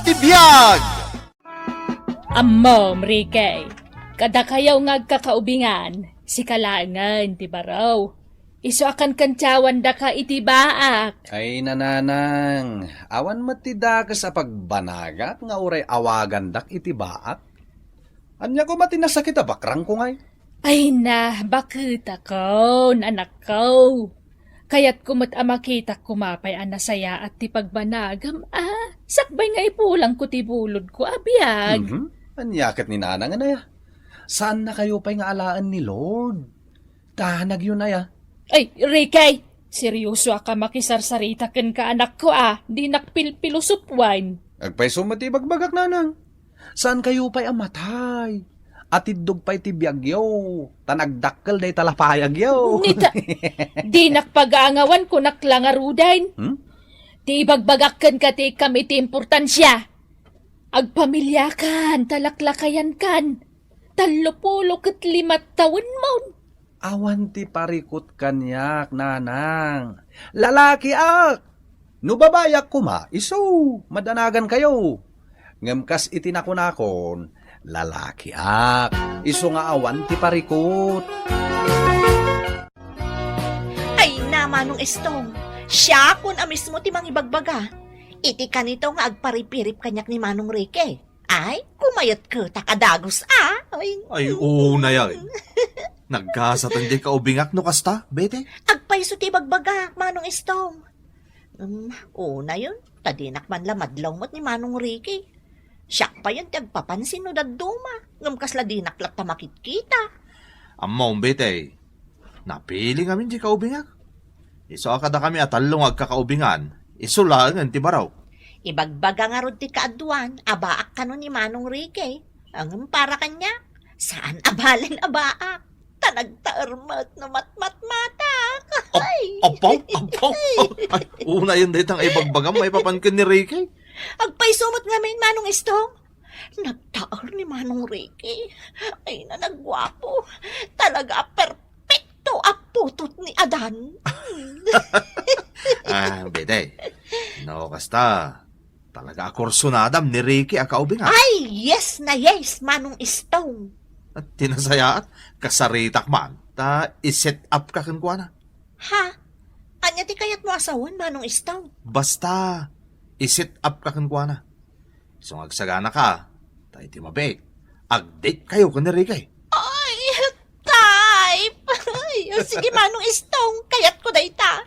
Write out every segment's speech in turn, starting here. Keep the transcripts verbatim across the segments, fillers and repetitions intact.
Ti biag! Ammom, Ricky, kadakayo nga agkakaubingan, sika laengen ti baro. Isu a kankantiawandaka iti baak. Ay, nanang, awan met ti dakes a pagbanagak nga uray awagandak iti baak? Ania koma ti nasakit a bakrangko ngay? Ay na, baketakon, anakko. Kayatko met a makitak koma pay a nasayaat ti pagbanagam, a. Sakbay nga ipulangko ti bulodko a biag. Mhm. Ania ket ni nanang, anay a? Saannakayo pay nga alaen ni Lord. Danagyo, nay a. Ay, Ricky! Seryoso a ka makisarsarita kenka, anakko, a. Dinak pilpilosopuan. Agpayso met ti ibagbagak, nanang. Saankayo pay a matay. Atiddog pay ti biagyo, ta nagdakkel dayta lapayagyo. Nita, dinak pagaangawan, kunak la ngaruden. Hmm? Ti ibagbagak kenka ti ikkam iti importansia. Agpamiliakan, ta laklakayankan. Tallopulo ket lima tawenmon. Awan ti parikut kaniak, nanang. Lalakiak! No babayak koma, isu, madanagankayo. Ngem kas iti nakunakon, lalakiak. Isu nga awan ti parikut. Ay na, Manong Estong, siakon a mismo ti mangibagbaga. Iti kanito nga agparipirip kaniak ni Manong Ricky. Ay, kumayatketak a dagus, a. Ay. Ay, oo, nay a. Nagkasaten diay kaubingak no kasta, Bete? Agpayso ti ibagbagak, Manong Estong. Um, unayen, ta dinak man la madlaw met ni Manong Ricky. Siak payen ti agpapansin no dadduma, ngem kasla dinak latta makitkita. Ammom, Bete, napili ngamin diay kaubingak. Isu a kadakami a tallo nga agkakaubingan, isu laengen ti baro. Ibagbaga ngarud ti kaaduan a baak kano ni Manong Ricky. Ngem para kaniak, saan a balen a baak. Ta nagtaer met no matmatmatak. Ap-, Ay! Apaw, apaw. Ay, unayen dayta nga ibagbagam maipapan ken ni Ricky. Agpayso met ngamin, Manong Estong. Nagtaer ni Manong Ricky. Ay, nanagwapo. Talaga a perpekto a putot ni Adan. Ah, Bete. No, kasta. Talaga a kursunadam ni Ricky a kaubingak. Ay, yes na yes, Manong Estong. At tinasayaat, kasaritak man, ta i-set up ka kenkuana. Ha? Ania ti kayatmo a sawen, Manong Estong? Basta, i-set up ka kenkuana. Isu nga agsagana ka, ta iti mabiit, ag-date kayo ken ni Ricky. Ay, type! Ay, sige, Manong Estong, kayatko dayta.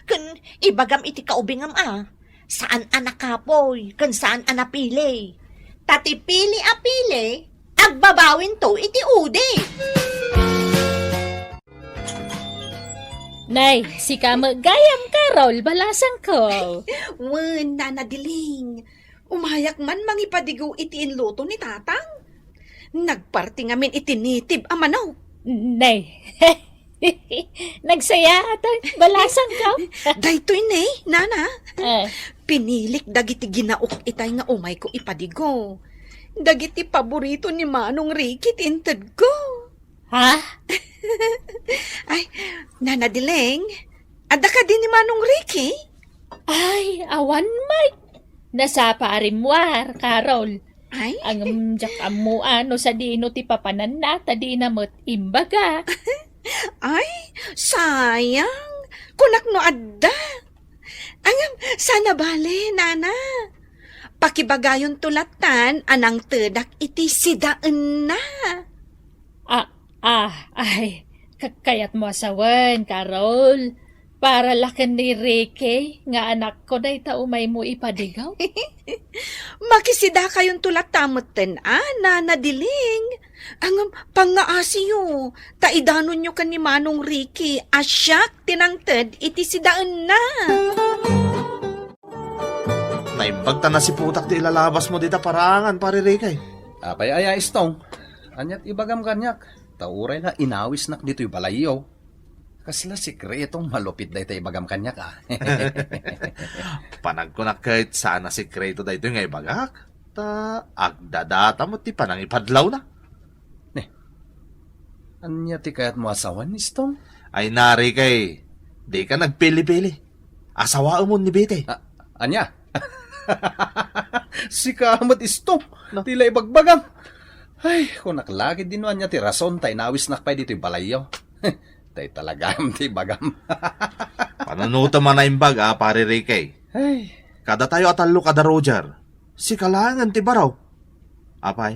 Ken ibagam iti kaubingam a, saan a nakapoy, ken saan a napili. Ta ti pili a pili, agbabawinto iti udi. Nay, sika met gayam, Carol, balasangko. Wen, Nana Diling. Umayak man mangipadigaw iti inluto ni Tatang. Nagparti ngamin iti native a manok. Nay. Nagsayaat, balasangko. Daytoy ne, Nana. Ah. Pinilik dagiti ginaok itay nga umayko ipadigaw. Dagiti paborito ni Manong Ricky ti intedko. Ha? Ay, Nana Dileng, adda kadi ni Manong Ricky? Ay, awan met. Nasapa a rimmuar, Carol. Ay. Ngem diak ammoan no sadino ti papananna, ta dina met imbaga. Ay, sayang. Kunak no adda. Ngem, saan a bale, Nana. Pakibagayonto lattan a nangtedak iti sidaenna. Ah, ah, ay, ka-, kayatmo a sawen, Carol. Para la ken ni Ricky nga anakko dayta umaymo ipadigaw. Makisidakayonto latta metten a, Nana Diling. Ngem, pangngaasiyo, ta idanonyo ken ni Manong Ricky a siak ti nangted iti sidaenna. Naimbag ta nasiputak ti ilalabasmo dita paraangan, Pare Ricky. Apay aya, Estong? Aniat ibagam kaniak? Ta uray la inawisnak ditoy balayyo. Kasla sikretong malupit dayta ibagam kaniak, a. Panagkunak ket saan a sikreto daytoy nga ibagak. Ta agdadata met ti panangipadlawna. Ne, ania ti kayatmo a sawen, Estong? Ay, Nana Ricky, dika nagpili-pili. Asawaemon ni Bete. A-, ania? Sika met, Istong, no, ti la ibagbagam. Ay, kunak la ketdi no ania ti rason ta inawisnak pay ditoy balayyo. Tay talagam ti ibagam. Panunotem a naimbag a, Pare Ricky. Ay. Kadatayo a tallo kada Roger, sika laengen ti baro. Apay,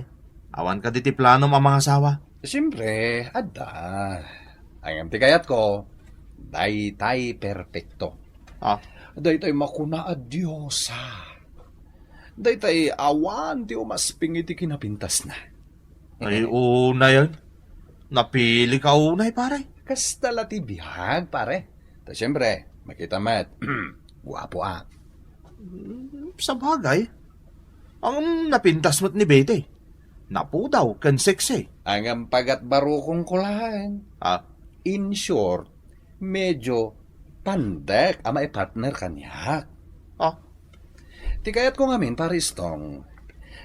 awan kadi ti planom a mangasawa? Siempre, adda. Ngem ti kayatko, daytay perpekto. Ah. Daytay makuna a diosa. Daytay awan ti umasping iti kinapintasna. Ay, unayen. Napilika unay, pare. Kasta la ti biag, pare. Ta siempre, makita met, guapo a. Mm, sabagay. Ang napintas met ni Betty. Napudaw ken sexy. Ang pagat barukong kulaen. Ah. In short, medyo pandek a maipartner kaniak. Ah. Ti kayatko ngamin, Pare Istong,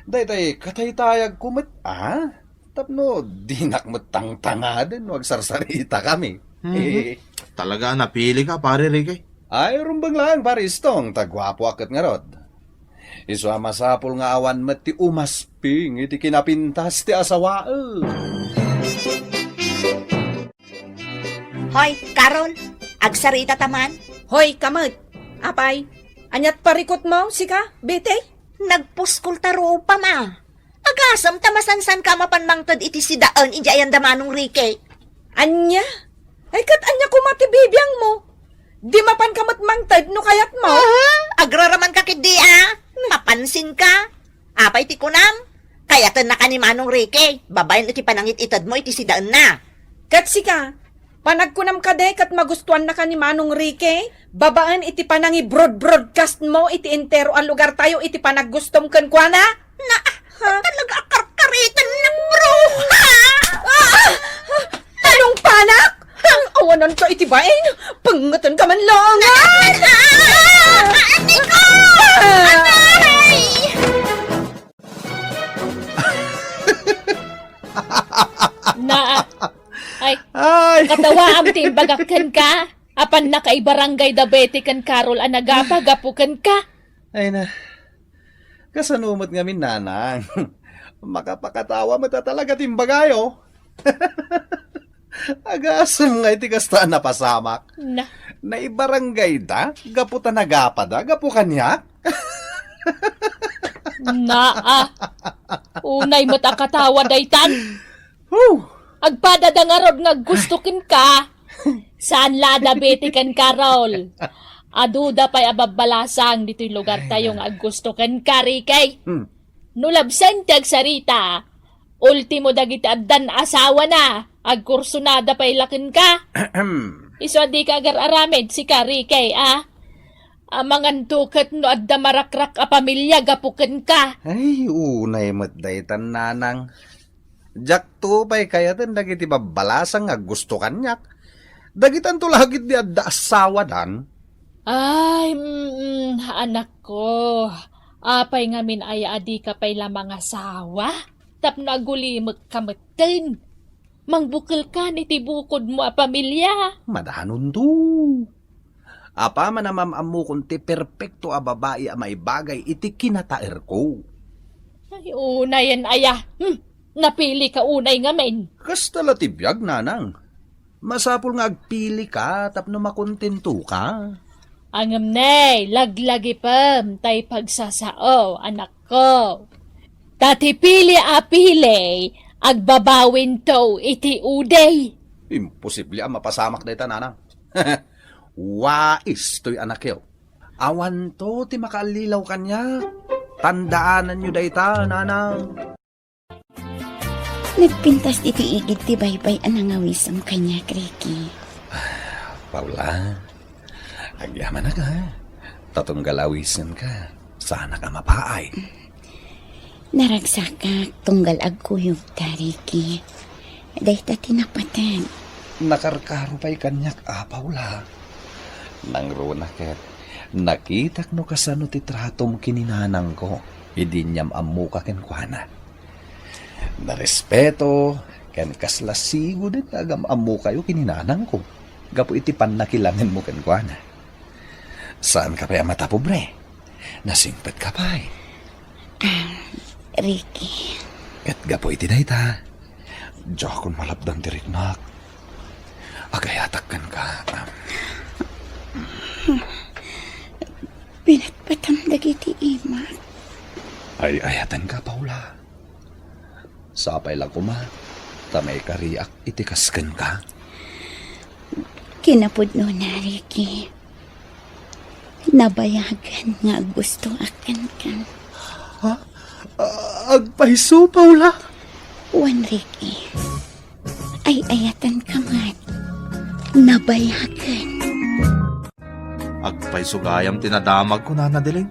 daytay kataytayagko met a, tapno dinak met tangtangaden no agsarsaritakami. Mhm. Talaga a napilika, Pare Ricky. Ay, rumbeng laeng, Pare Istong, ta guapoak ket ngarud. Isu a masapul nga awan met ti umasping iti kinapintas ti asawaek. Hoy, Carol, agsaritata man? Hoy, kamet. Apay, aniat parikutmo, sika, Betty? Nagpuskol ta rupam a. Agasem ta masansanka a mapan mangted iti sidaen idiay anda Manong Ricky. Ania? Ay, ket ania koma ti bibiangmo? Di mapanka met mangted no kayatmo? Aha, agraramanka ketdi a. Mapansinka. Apay ti kunam? Kayatennaka ni Manong Ricky, babaen iti panangit-itedmo iti sidaenna. Ket sika, panagkunam kadi ket magustuannaka ni Manong Ricky, babaen iti panangi-broad-broadcastmo iti entero a lugartayo iti panaggustom kenkuana? Na, talaga a karkaritennak, bruha! Ah! Anong panak? Awananka iti bain? Pangetenka man laeng a! Ah! Aray ko! Aray! Na, ay, ay, katawaam ti imbagak kenka. Apan nakaibarangay da Betty ken Carol a nagapa gapu kenka. Ay na, kasano met ngamin, nanang? Makapakatawa met a talaga ti imbagayo. Agasem nga iti kasta a napasamak. Na. Naibarangay da gapu ta nagapa da gapu kaniak. Naa. Unay met a katawa daytan. Huh! Agpada da ngarud nga aggusto kenka. Saan la da Betty ken Carol? Adu da pay a babbalasang ditoy lugartayo nga aggusto kenka, Ricky. Hmm. No labsen ti agsarita, ultimo dagiti addan asawana, agkursunada pay la kenka. Isu a dika agar-aramid, sika, Ricky, a? Amangan to ket no adda marakrak a pamilia gapu kenka. Ay, unay met daytan, nanang. Diakto pay kayaten dagiti babbalasang nga aggusto kaniak. Dagitanto la ketdi adda asawadan. Ay, mm, anakko. Apay ngamin aya a dika pay la mangasawa? Tapno agulimekka metten. Mangbukelkan iti bukodmo a pamilia. Madanonto. Apaman a mam-ammokon ti perpekto a babai a maibagay iti kinataerko. Ay, unayen aya. Hmm, napilika unay ngamin. Kasta la ti biag, nanang. Masapul nga agpilika tapno makontentoka. Ngem ne, laglagipem tay pagsasao, anakko. Ta ti pili a pili, agbabawinto iti udi. Imposible a mapasamak dayta, nanang. Wais toy anakyo. Awanto ti makaallilaw kaniak. Tandaananyo dayta, nanang. Nagpintas iti igid ti baybay a nangawisem kaniak, Ricky. Paula, agyamanak, ha? Ta tunggal awisenka, saanak a mapaay. Naragsakak tunggal agkuyogta, Ricky. Dayta ti napateg. Nakarkaro pay kaniak a, Paula. Nangruna ket, nakitak no kasano ti tratom ken ni nanangko idi inyam-ammoka kenkuana. Narespeto ken kasla sigoden nga agam-ammokayo ken ni nanangko gapu iti pannakilangenmo kenkuana. Saanka pay a matapobre. Nasingpetka pay. Ricky. Ket gapu iti dayta, diakon malapdan ti riknak. Agayatak kenka. Pinatpatam dagiti imak. Ay-ayatenka, Paula. Sapay la koma ta maikariak iti kas kenka. Kinapudnona, Ricky. Nabayagen nga aggustoak kenka. Ha? A-, agpayso, Paula? Wen, Ricky. Ay-ayatenka met. Nabayagen. Agpayso gayam ti nadamagko, Nana Deling.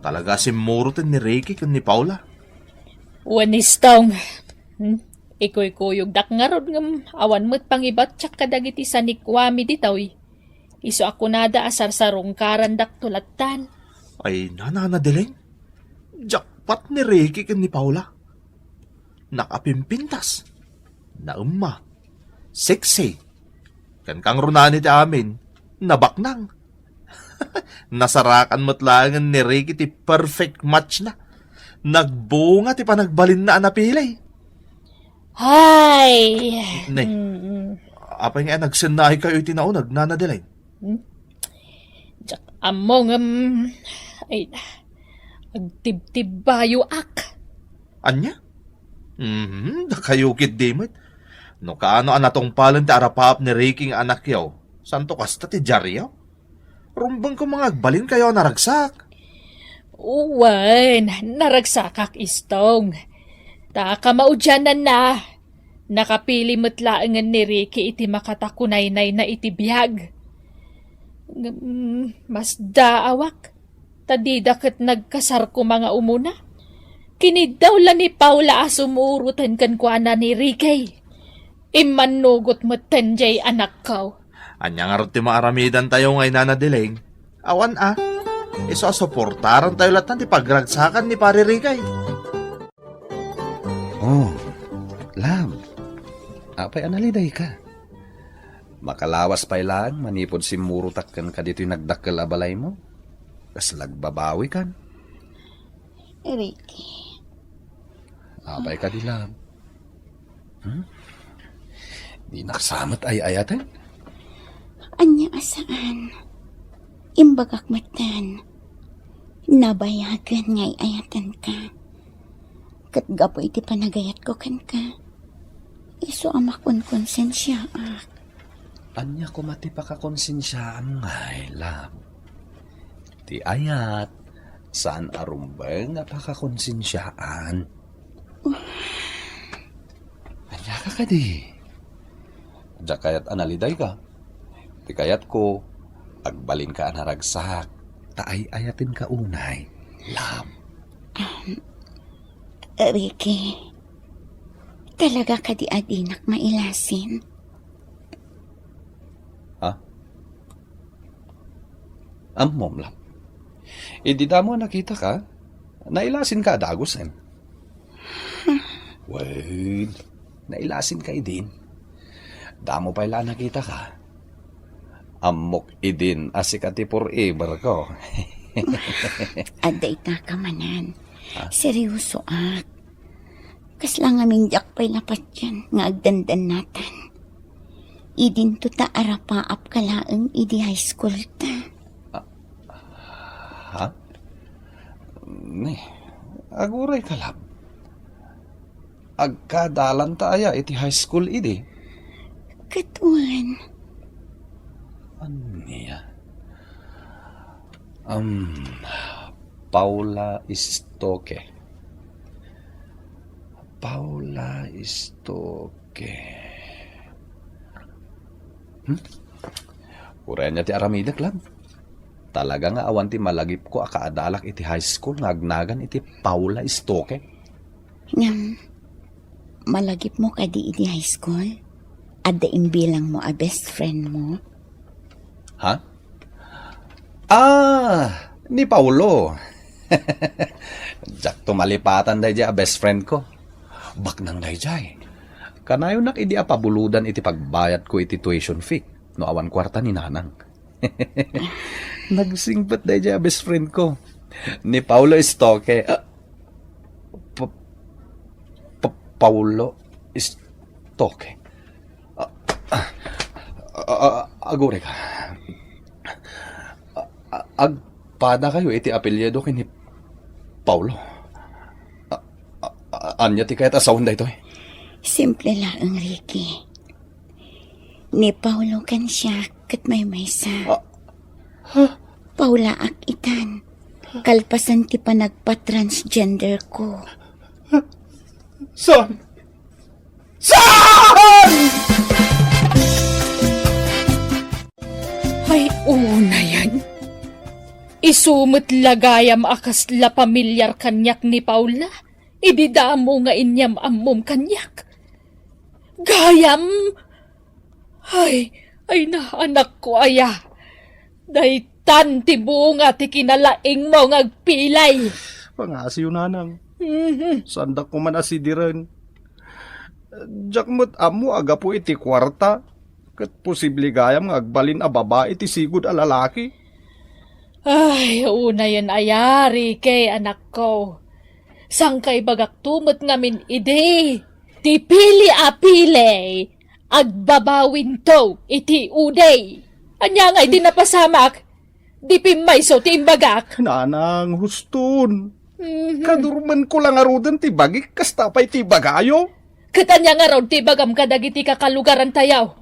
Talaga a simmuroten ni Ricky ken ni Paula. Wen, Istong. Hmm? Ikuykuyogdak ngarud ngem awan met pangibattiak kadagiti sanikuami ditoy. Isu a kunada a sarsarungkarandakto lattan. Ay, Nana Deling, jackpot ni Ricky ken ni Paula. Nakapimpintas, naemma, sexy, ken kangrunaan iti amin, nabaknang. Nasarakan met laengen ni Ricky ti perfect match na. Nagbunga ti panagbalinna a napili. Hay! Ne. Mm-mm. Apay nga nagsennaay kayo iti nauneg, Nana Deling? Hmm? Diak ammo ngem, ay, agtibtibbayoak. Ania? Mhm, dakayo ketdi met. No kaano a natungpalen ti arapaap ni Ricky nga anakyo, santo kasta ti diaryo? Rumbeng koma nga agbalinkayo a naragsak. Wen, naragsakak, Istong. Ta kamaudiananna, nakapili met laengen ni Ricky iti makatakunaynayna iti biag. Ngem, masdaawak, ta dida ket nagkasar koma nga umuna. Kiniddaw la ni Paula a sumuroten kenkuana ni Ricky. Immannugot metten diay anakko. Ania ngarud ti maaramidantayo ngay, Nana Deling? Awan a. Isu a suportarantayo latta ti pagragsakan ni Pare Ricky. Oh, love. Apay a nalidayka? Makalawas pay laeng manipud simmurotak kenka ditoy nagdakkel a balaymo. Kasla agbabawikan. Ricky. Apay kadi, love? Hmm? Dinak sa met ay-ayaten? Ania a saan? Imbagak metten. Nabayagen nga ay-ayatenka. Ket gapu iti panagayatko kenka, isu a makonkonsensiaak. Ania koma ti pakakonsensiaam ngay, love? Ti ayat, saan a rumbeng a pakakonsensiaan. Ania ka kadi? Diak kayat a nalidayka. Ti kayatko, agbalinka a naragsak, ta ay-ayatenka unay, love. Um, Ricky, talaga kadi a dinak mailasin? Ha? Ammom, love. Idi damo a nakitaka, nailasinka a dagusen. Wen, nailasinka idin. Damo pay la a nakitaka. Ammok idin a sika ti forever ko. Adda itaka manen. Ha? Seryosoak. Kasla ngamin diak pay la patien nga agdandannatan. Idinto ta arapaapka laeng idi high school ta. Ah, ha? Ne, aguray ka, love. Agkadalanta aya iti high school idi? Ket wen. Ania? Um, Paula Stoke. Paula Stoke. Hmm? Uray ania ti aramidek, love. Talaga nga awan ti malagipko a kaadalak iti high school nga agnagan iti Paula Stoke. Ngem, malagipmo kadi idi high school? Adda imbilangmo a best friend mo? Ha? Ah, ni Paulo. Diakto malipatan daydiay a best friend ko. Baknang daydiay. Kanayonak idi a pabuludan iti pagbayadko iti tuition fee no awan kuarta ni nanang. Nagsingpet daydiay a best friend ko. Ni Paulo Stoke. Ah, Paulo is talking. Ah, ah, ah, ah, agurayka. Ah, ah, agpadakayo iti apelyido ken ni Paulo. Ah, ah, ah, ania ti kayat a sawen daytoy? Simple laeng, Ricky. Ni Paulo ken siak ket maymaysa. Ah, ha? Paulaak itan. Kalpasan ti panagpa-transgender ko. Saan? Saan? Ay, unayen. Isu met la gayam a kasla pamilyar kaniak ni Paula, idi damo nga inyam-ammom kaniak. Gayam! Ay, ay na, anakko aya. Daytan ti bunga ti kinalaingmo nga agpilay. Pangasiyo, nanang. Mhm. Saandak koma a sidiren. Diak met ammo a gapu iti kuarta, ket posible gayam nga agbalin a babai ti sigud a lalaki. Ay, unayen aya, Ricky, anakko. Sangkaibagakto met ngamin idi ti pili a pili, agbabawinto iti udi. Ania nga iti napasamak, di pimmayso ti imbagak? Nanang, huston. Mhm. Kadurmenko la ngaruden ti bagik, kasta pay ti ibagayo. Ket ania ngarud ti ibagam kadagiti kakalugarantayo?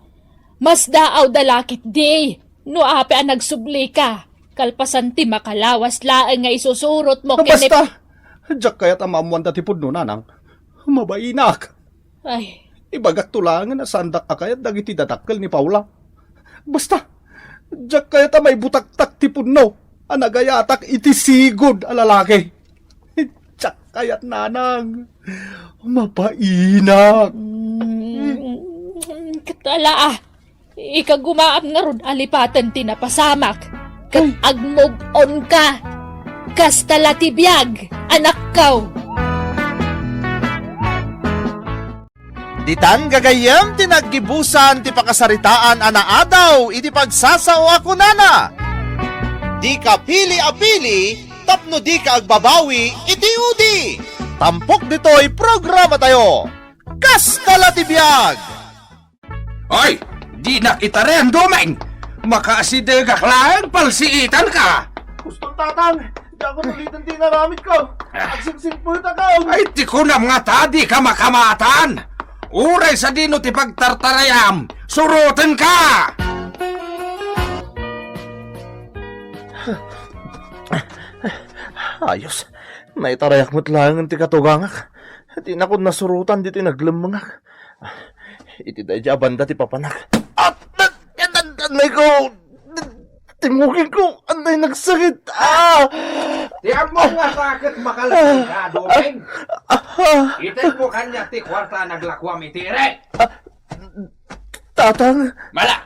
Masdaawda la ketdi no apay a nagsublika, kalpasan ti makalawas laeng nga isusurotmo ken ni... Basta! Diak kayat a maammoanda ti pudno, nanang. Mabainak. Ay. Ibagakto laengen a saandak a kayat dagiti dadakkel ni Paula. Basta, diak kayat a maibutaktak ti pudno a nagayatak iti sigud a lalaki. Diak kayat, nanang. Mabainak. Mm, ket ala, ah. Ikagumaam ngarud a lipaten ti napasamak, ket... Ay. Agmove on ka. Kasta la ti biag, anakko. Ditan gagayyem ti naggibusan ti pakasaritaan a naadaw iti pagsasao a kunana, "Dika pili a pili tapno dika agbabawi iti udi." Tampok ditoy programatayo, Kasta la ti biag! Oy, dinak itarayan, Domeng! Makaasidegak laeng palsiitanka! Huston, Tatang! Diak uliten ti inaramidko! Ah. Agsimsimputak! Ay, ti kunam ngata, dika makamatan! Uray sadino ti pagtartarayam, surotenka! Ayos, naitarayak met laengen ti katugangak. Dinak nasurotan ditoy naglemmengak. Iti daydi a banda ti papanak. At, at, at, at, anay ko! Timugin ko! Anay, nagsakit! Ah! Ti ammom nga sakit, makalagado, Domeng! Ah! Ited mo kaniak ti kuarta a naglakuam iti irek! Ah! Tatang! Mala!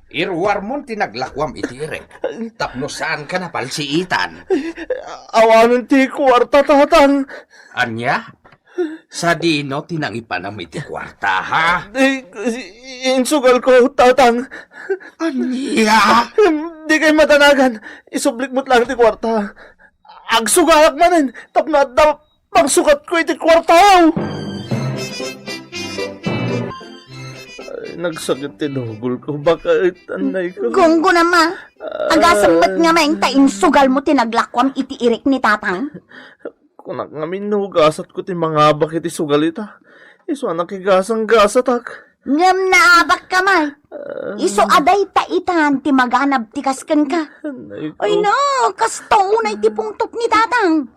Iruarmon ti naglakuam iti irek tapno saanka a palsiitan. Awanen ti kuarta, Tatang! Ania? Sadino ti nangipanam iti kuarta, ha? Di, insugalko, Tatang. Ania? Dikay madanagan. Isublik met laeng ti kuarta. Agsugalak manen tapno adda pangsukatko iti kuarta. Ay, nagsakit ti dugolko. Baket, anay ko. Gunggonam a. Agasem met ngamin ta insugalmo ti naglakuam iti irek ni Tatang. Kunak ngamin no gasatko ti mangabak iti sugal ita. Isu a nakigasang gasatak. Ngem naabakka met. Ah. Isu a dayta itan ti maganab ti kas kenka. Anay ko. Ay na, kasta unay ti pungtot ni Tatang.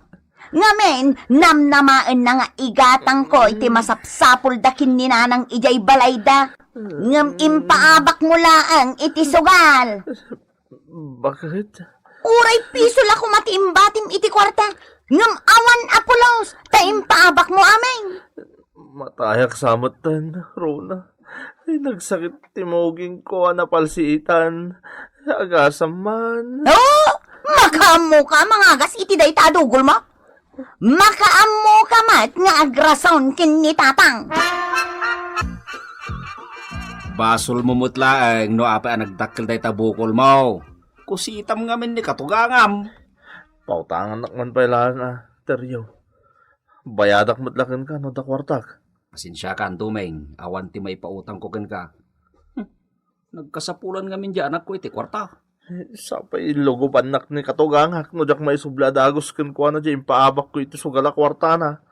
Ngamin, namnamaenna nga igatangko iti masapsapulda ken ni Nanang idiay balayda. Ngem impaabakmo laeng iti sugal. Baket? Uray piso la koma ti imbatim iti kuarta, ngem awan a pulos, ta impaabakmo amin. Matayak sa metten, Rona. Ay, nagsakit ti mugingko a napalsiitan. Agasam man. Oh! Makaammoka mangagas iti dayta a dugolmo? Makaammoka met nga agrason ken ni Tatang. Basolmo met laeng no apay a nagdakkel dayta bukolmo. Kusitam ngamin ni katugangam. Pautangannak man pay laeng a, Teryo. Bayadak met la kenka no adda kuartak. Pasensiakan, Domeng, awan ti maipautangko kenka. Hmm, nagkasapulan ngamin diay anakko iti kuarta. Sapay lugobannak ni katugangak no diak maisubli a dagus kenkuana diay impaabakko iti sugal a kuartana.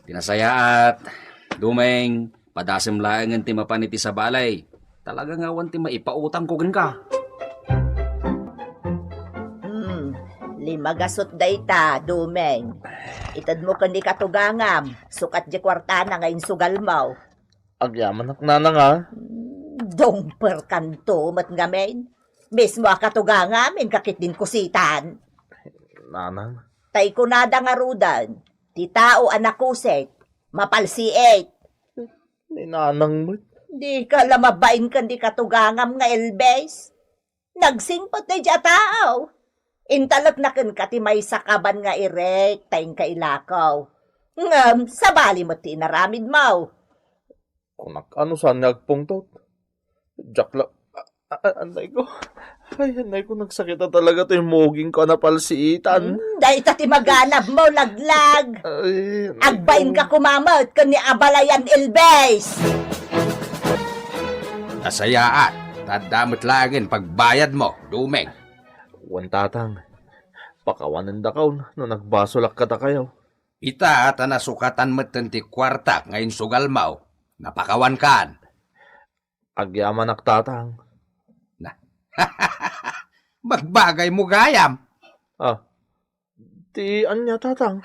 Ti nasayaat, Domeng, padasem laengen ti mapan iti sabali. Talaga nga awan ti maipautangko kenka. Hmm, lima gasut dayta, Domeng. Itedmo ken ni katugangam, sukat diay kuartana nga insugalmo. Agyamanak, nanang, a. Hmm, dungperkanto met ngamin. Mismo a katugangam, inka ketdin kusitan. Nanang. Tay kunada ngaruden, ti tao a nakusit, mapalsiit. Ni nanang met. Dika la mabain ken di katugangam nga Elvis. Nagsingpet daydiay a tao. Intalekna kenka ti maysa kaban nga irek ta inka ilako. Ngem sabali met ti inaramidmo. Kunak, ano saan nga agpungtot? Diak la, a-, a-, anay ko. Ay, anay ko, nagsakit a talaga toy mugingko a napalsiitan. Hmm, dayta ti maganabmo, laglag. Ay, anay ko. Agbainka koma met ken ni abalayan Elvis. Nasayaat, ta adda met laengen pagbayadmo, Domeng. Wen, tatang. Pakawanendakon no nagbasolak kadakayo. Ita, ta nasukatan metten ti kuartak nga insugalmo, napakawankan. Agyamanak, tatang. Na. Bagbagaymo gayam. Ah, ti ania, tatang?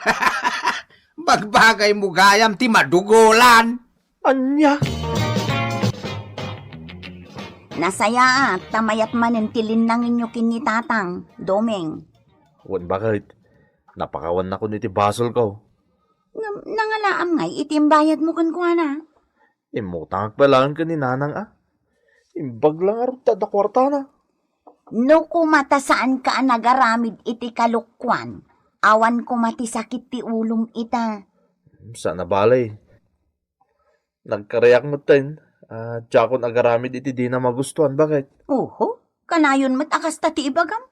Bagbagaymo gayam ti madugolan. Ania? Nasayaat ta mayat manen ti linnangenyo ken ni tatang, Domeng. Wen, baket. Napakawannakon iti basolko. Ngem nangalaam ngay iti imbayadmo kenkuana? Immutangak pay laeng ken ni nanang, a. Imbag la ngarud ta adda kuartana. No koma ta saanka a nagaramid iti kalokuan, awan koma ti sakit ti ulom ita. Saan a bale. Nagkariak metten, a, diakon agaramid iti dina magustuan, baket. Oho, kanayon met a kasta ti ibagam.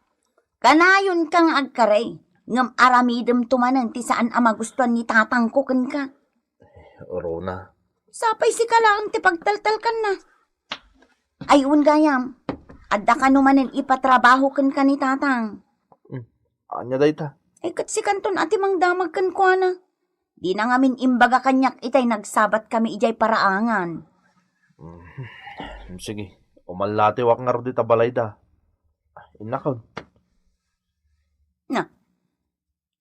Kanayonka nga agkari, ngem aramidemto manen ti saan a magustuan ni tatangko kenka. Rona. Sapay sika laeng ti pagtaltalkanna. Ay, wen gayam, adda kano manen ipatrabaho kenka ni tatang. Hmm, ania dayta? Ay, ket sikanton a ti mangdamag kenkuana. Dina ngamin imbaga kaniak itay nagsabatkami idiay paraangan. Hmm, sige, umallatiwak ngarud ita balayda. Innakon. Na,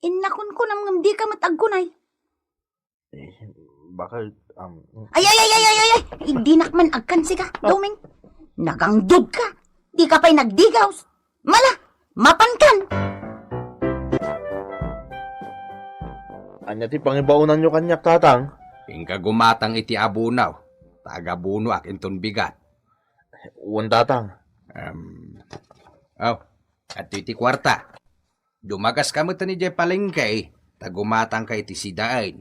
innakon kunam ngem dika met agkunay. Eh, baka, um, Ay, ay, ay, ay, ay, ay, ay! Dinak man agkan sika, Doming. Nagangdod ka. Di ka pay nagdigaws. Mala, mapankan! Ania ti pangibaonanyo kaniak, tatang? Inka gumatang iti abunaw. Tagabunoak inton bigat. Wen, tatang. Um, oh, adtoy ti kuarta. Dumagaska met idiay palengke, ta gumatangka iti sidaen.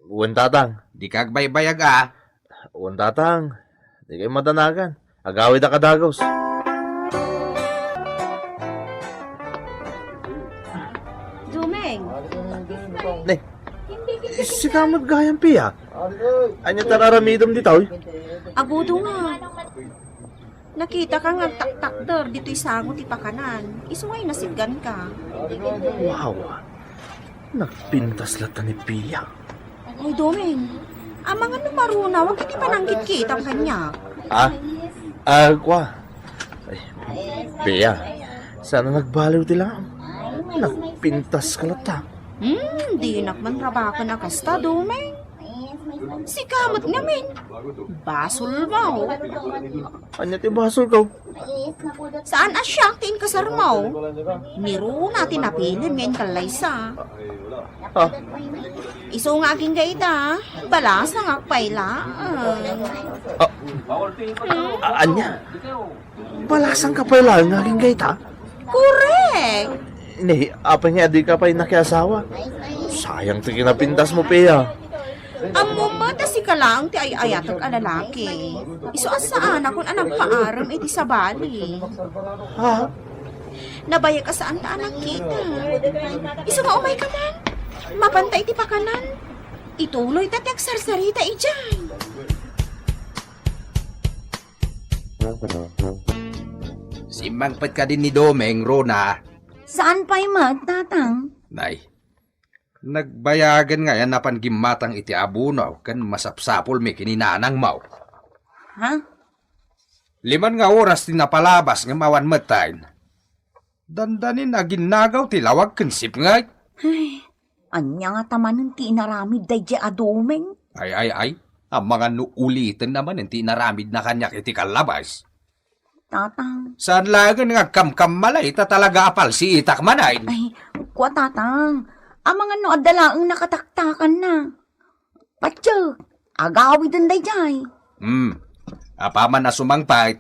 Wen, tatang. Dika agbaybayag, a. Wen, tatang. Dikay madanagan. Agawid a kadagus. Dumeng. Ne, sika met gayam, Pia. Ania ti ar-aramidem ditoy? Agudo nga. Nakitak nga agtaktakder ditoy sango ti pakanan. Isu nga inasitganka. Wow! Nagpintas latta ni Pia. Ay, Doming. Amangan no marunaw iti pananggitkitam kaniak. Ah? Ah, kua. Ay, Pia, saan a nagbaliw ti laam? Nagpintas ka latta. Hmm, dinak man rabaken a kasta, Doming. Sika met ngamin. Basolmo. Ania ti basolko? Saan a siak ti inkasarmo? Ni Rona ti napilim nga inkallaysa. Ah. Isu nga agingga ita, balasangak pay laeng. Ah. Hmm? A-, ania? Balasangka pay laeng nga agingga ita? Korek! Ne, apay nga adika pay nakiasawa? Sayang ti kinapintasmo, Pia. Ammom met a sika laeng ti ay-ayatek a lalaki. Isu a saanakon a nagpaarem iti sabali. Ha? Nabayag a saanta a nagkita. Isu nga umayka man. Mapanta iti pakanan. Ituloy ta ti agsarsarita idiay. Simmangpet kadin ni Domeng, Rona. Saan pay met, Tatang? Nay, nagbayagen nga yan napan gimmatang iti abono ken masapsapulmi ken ni nanangmo. Ha? Liman nga oras ti napalabas ngem awan metten. Dandanin aginnagaw ti lawag ken sipnget. Ay, ania ngata manen ti inaramid daydiay a Domeng? Ay, ay, ay. Amangan no ulitenna manen ti inaramidna kaniak iti kallabas. Tatang. Saan laengen nga agkamkammalay ta talaga a palsiitak manen. Ay, kua, Tatang. Amangan no adda laeng nakataktakanna. Patyo, agawiden daydiay. Hmm. Apaman a sumangpet,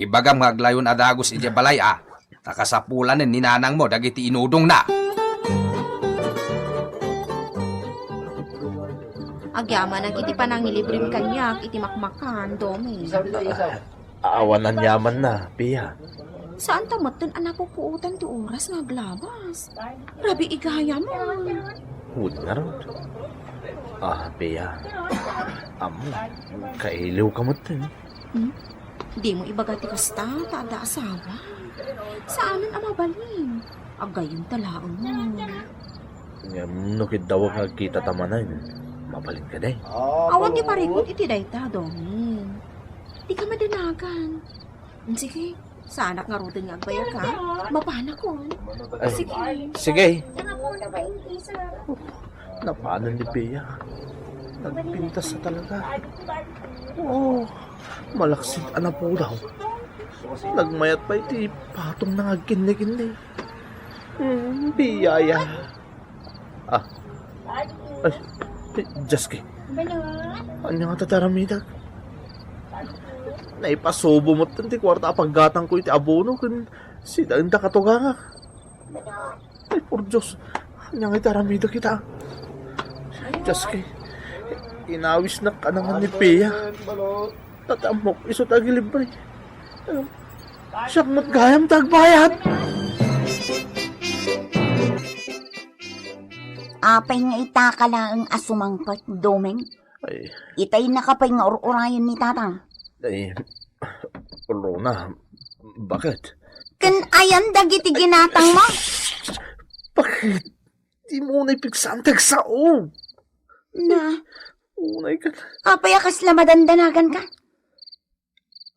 ibagam nga aglayon a dagus idiay balay a. Ta kasapulanen ni nanangmo dagiti inudongna. Agyamanak iti panangilibrem kaniak iti makmakan, Domeng. Awan aniamanna, Pia. Saan ta metten a napupuotan ti oras nga aglabas. Rabii gayam. Wen ngarud. Ah, Pia. Ammo, kailiwka metten. Hmm? Dimo ibaga ti kasta, ta adda asawa. Saanen a mabalin. Aggayyemta laeng. Ngem no kiddawek nga agkitata manen, mabalin kadi? Awan ti parikut iti dayta, Doming. Dika madanagan. Sige, saanak ngaruden nga agbayag, ha? Mapanakon. Ay, sige. Sige. Napanan ni Bea. Nagpintas na talaga. Oo, malaksid a napudaw. Nagmayat pay ti patongna nga agkinnikinni. Hmm, Bea ya. Ah. Ay, eh, Jaski. Ania nga ti aramidek? Naipasubo metten ti kuarta a paggatangko iti abono ken saan da katugangak. Ay, por Dios. Ania nga ti aramidek ita? Jaski. Inawisnak kanangan ni Bea. Tatamok, isu ti agilibre. Siak met gayam ti agbayad. Apay nga ita ka laeng a sumangpet, Doming? Ay. Itay naka pay nga ur-urayen ni Tatang. Ay, Rona, bakit? Ken ayan dagiti ginatang mo? Bakit? Di mo na ipigsantek sao. Na. Unay ka. Apay a kasla madandanagan ka?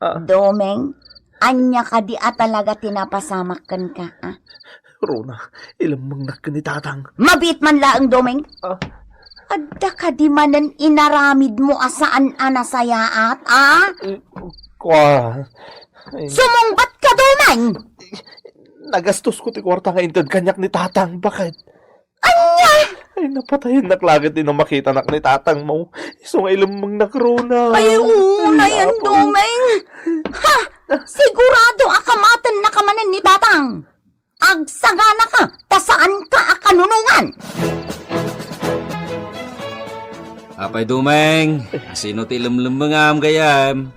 Ah. Domeng, ania kadi a talaga ti napasamak kenka, ah? Rona, ilemmengnak ken ni Tatang. Mabiit man laeng, Domeng. Ah. Adda kadi manen inaramidmo a saan a nasayaat, ah? Eh, kua. Ay. Sumungbat ka, Domeng! Nagastosko ti kuarta nga inted kaniak ni Tatang, bakit? Ania? Ay, napatayennak laeng no makitanak ni Tatang mo. Isu nga ilemmengnak, Rona. Ay, oo, ay, nayan, Apo. Domeng. Ha? Sigurado a kamatennak manen ni Tatang. Agsagana ka, ta saan ka a kanunongan. Apay, Domeng, asino ti ilemlemmengam gayam?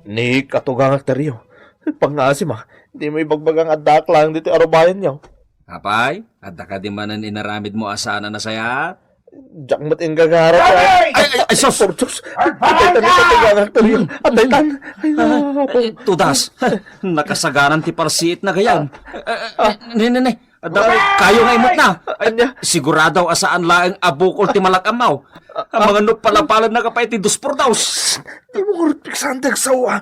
Ni katugangak, Terio. Pangngaasim, ah. Di mo ibagbaga nga addaak laeng ditoy arubayanyo. Apay, adda kadi manen inaramidmo a saan a nasayaat? Diak met inggagarat. Ay, ay, ay, sus! Por Dios! Adda itan, adda itan, adda itan. Ay, napo. Ay, tudas. Nakasaganan ti parsiitna gayam. Eh, eh, eh, ne, ne, ne. Adda kayo nga imutna. Ania? Sigurado a saan laeng a bukol ti malak-amaw. Amangan no palapalanna ka pay ti dos por dos. Di mo ngarud piksantek sao, ah.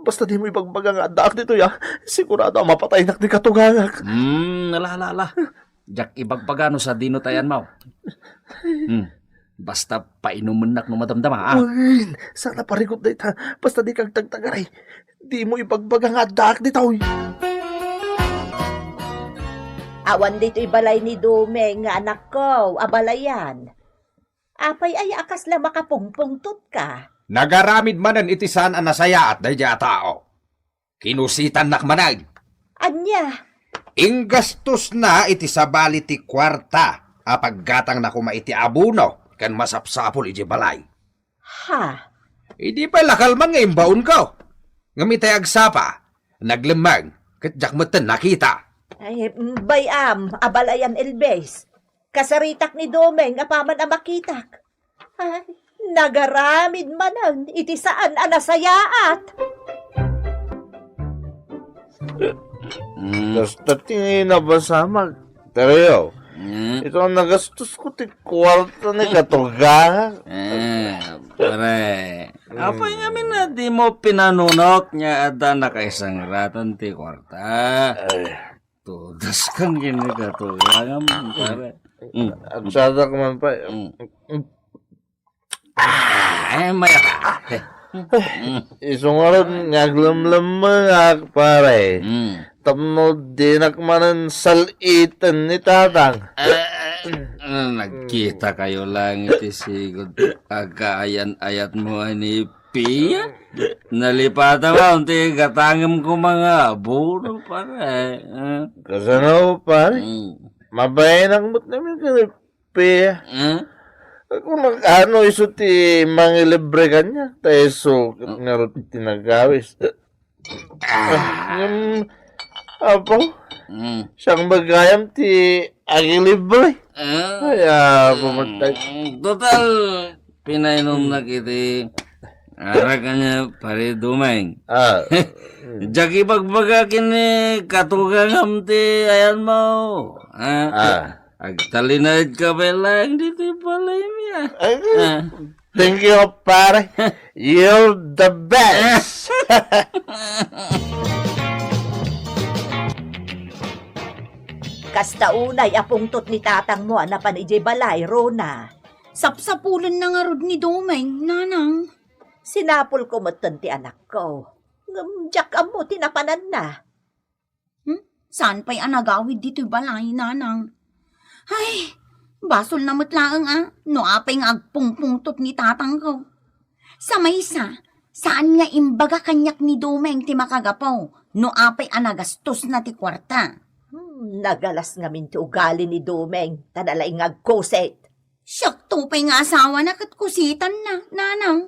Basta di mo ibagbaga nga addaak ditoy, ah. Sigurado a mapataynak ti katugangak. Hmm, ala, ala, ala. Diak ibagbaga no sadino ti ayanmo. Hmm. Basta painumennak no madamdama, ah. Wen, saan a parikut dayta. Basta dika agtagtagaray. Di mo ibagbaga nga addaak ditoy. Awan ditoy balay ni Domeng nga anakko, abalayan. Apay aya a kasla makapungpungtotka? Nagaramid manen iti saan a nasayaat daydiay a tao. Kinusitannak manen. Ania? Inggastosna iti sabali ti kuarta a paggatangna koma iti abono ken masapsapul idiay balay. Ha? Idi pay lakalman nga imbaonko. Ngem itay agsapa, naglemmeng, ket diak metten nakita. Ay, bay-am, abalayan Elvis. Kasaritak ni Domeng apaman a makitak. Ay, nagaramid manen iti saan a nasayaat. Mm. Kasta ti nabasamak, Terio. Mm. Ito ang nagastos ko ti kuwarta ni katugangak. Eh, pare. Mm. Apay ngamin a dimo pinanunot nga adda nakaisangratan ti kuwarta? Ay. Tudas kan ken ni katugangam, pare. Mm. Agsadak man, pay. Mm. Ah, ay, maya ka. Isu ngarud nga aglemlemmengak, pare. Mm. Tapno dinak manen sal-iten ni Tatang. Ah, ah, nagkita kayo lang iti sigud. Agkaayan-ayat mo ni Pia? Nalipata ba unti gatangem ko mga abono, pare? Ah. Kasano, pare? Mm. Mabayanak met ngamin ken Pe, hmm? Ako nag-ano isu ti mangilibre kaniak, ta isu ket ngarud ti nagawis. Ah. Ngem, apo, hmm, siak gayam ti agilibre. Ah. Ay, apo, hmm, matay. Total, pinainomnak iti arak ania, Pare Dumeng. Ah. Diak ibagbaga ken ni katugangam ti ayanmo. Ah. Ah. Agtalinaedka pay laeng ditoy balaymi, ah. Ay, ah, thank you, pare. You're the best. Kasta unay a pungtot ni tatangmo a napan idiay balay, Rona. Sapsapulenna ngarud ni Domeng, nanang. Sinapulko metten ti anakko. Ngem diak ammo ti napananna. Hmm? Saan pay a nagawid ditoy balay, nanang? Ay, basolna met laeng a no apay nga agpungpungtot ni tatangko. Sa maysa, saan nga imbaga kaniak ni Domeng ti makagapu no apay a nagastosna ti kuarta. Hmm, nagalas ngamin ti ugali ni Domeng, ta nalaing nga agkusit. Siakto pay nga asawana ket kusitanna, nanang.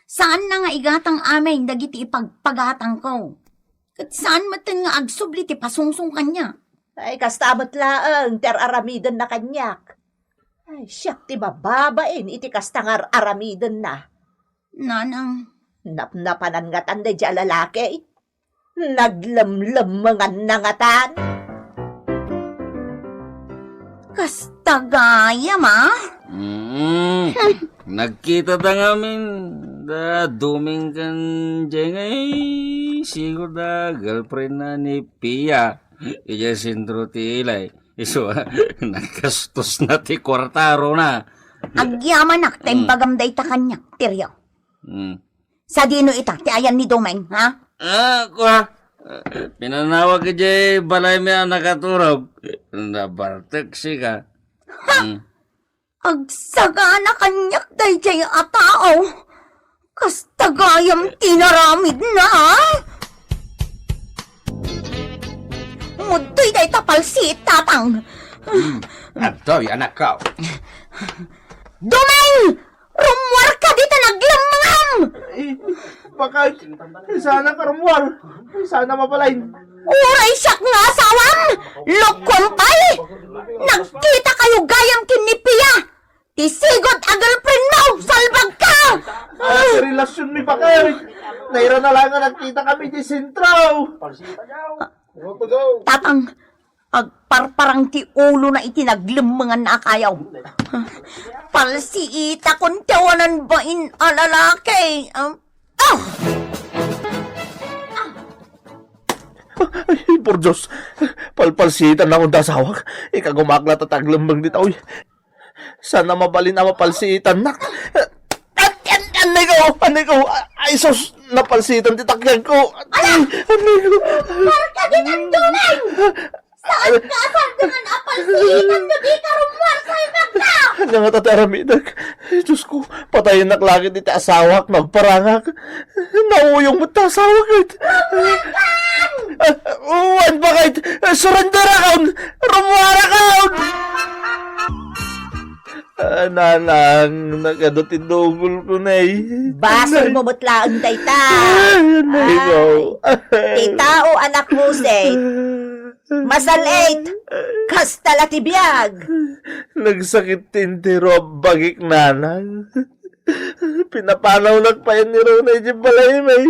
Saanna nga igatang amin dagiti ipagpagatangko. Ket saan metten nga agsubli ti pasungsong kaniak. Ay, kasta met laeng ti ar-aramidenna kaniak. Ay, siak ti mababain iti kasta nga ar-aramidenna. Nanang. Napnapanan ngatan daydiay a lalaki. Naglemlemmenganna ngatan. Kasta gayam, a? Mm. Nagkitata ngamin da Domeng ken Jengay, sigud a girlfriendna ni Pia. Idiay sentro ti ilay. Isu a, nagkastosna ti kuarta, Rona. Agyamanak ta imbagam dayta kaniak, Terio. Mm. Sadino ita ti ayan ni Domeng, ha? Ah, kua. Pinanawag idiay balaymi a nakaturog. Nabartek sika. Ha? Mm. Agsagana kaniak daydiay a tao. Kasta gayam ti naramidna, ha? Mudtoy dayta palsiit, tatang. Hmm, adtoy, anakko. Domeng! Rummuarka dita naglemmengam! Eh, bakit? Saan ka rummuar? Saan mabalin? Uray siak nga asawam! Lokoem pay! Nagkita kayo gayam ken ni Pia! Ti sigud a girlfriend mo! Salbag ka! Ah, ti relasyon mi, bakit? Naira na lang nga nagkita kami di sentro. Tatang, agparparang ti ulona iti naglemmenganna a kayaw. Palsiitakon ti awanan bain a lalaki. Ah! Ah! Ay, por Dios. Palpalsiitannak unta asawak. Ikagumaklat a taglembeng dita, uy. Saan a mabalin a mapalsiitannak. An-, an-, anay ko! Anay ko! Ay, sus! Napalsiitan ti takyag ko! Ay, anay ko! Marka di tandunan! Saan ka asandangan a palsiitan no di ka rummuar sa ibagda? Ania ngata ti aramidek? Ay, Diyos ko, patayennak langit iti asawak, nagparangak. Nauyong met ti asawak, ay. Rummuar ka! Ah, wen, bakit? Surrender akon! Rummuar akon! Ah, nanang, nagadu ti dugol ko, nay. Basol mo met laeng dayta. Ay, nay ko. Ay, ti tao, anak mo, say. Masal-it! Kasta la ti biag! Nagsakit ti entero a bagik, nanang. Pinapanawnak payen ni Rona idiay balay, may.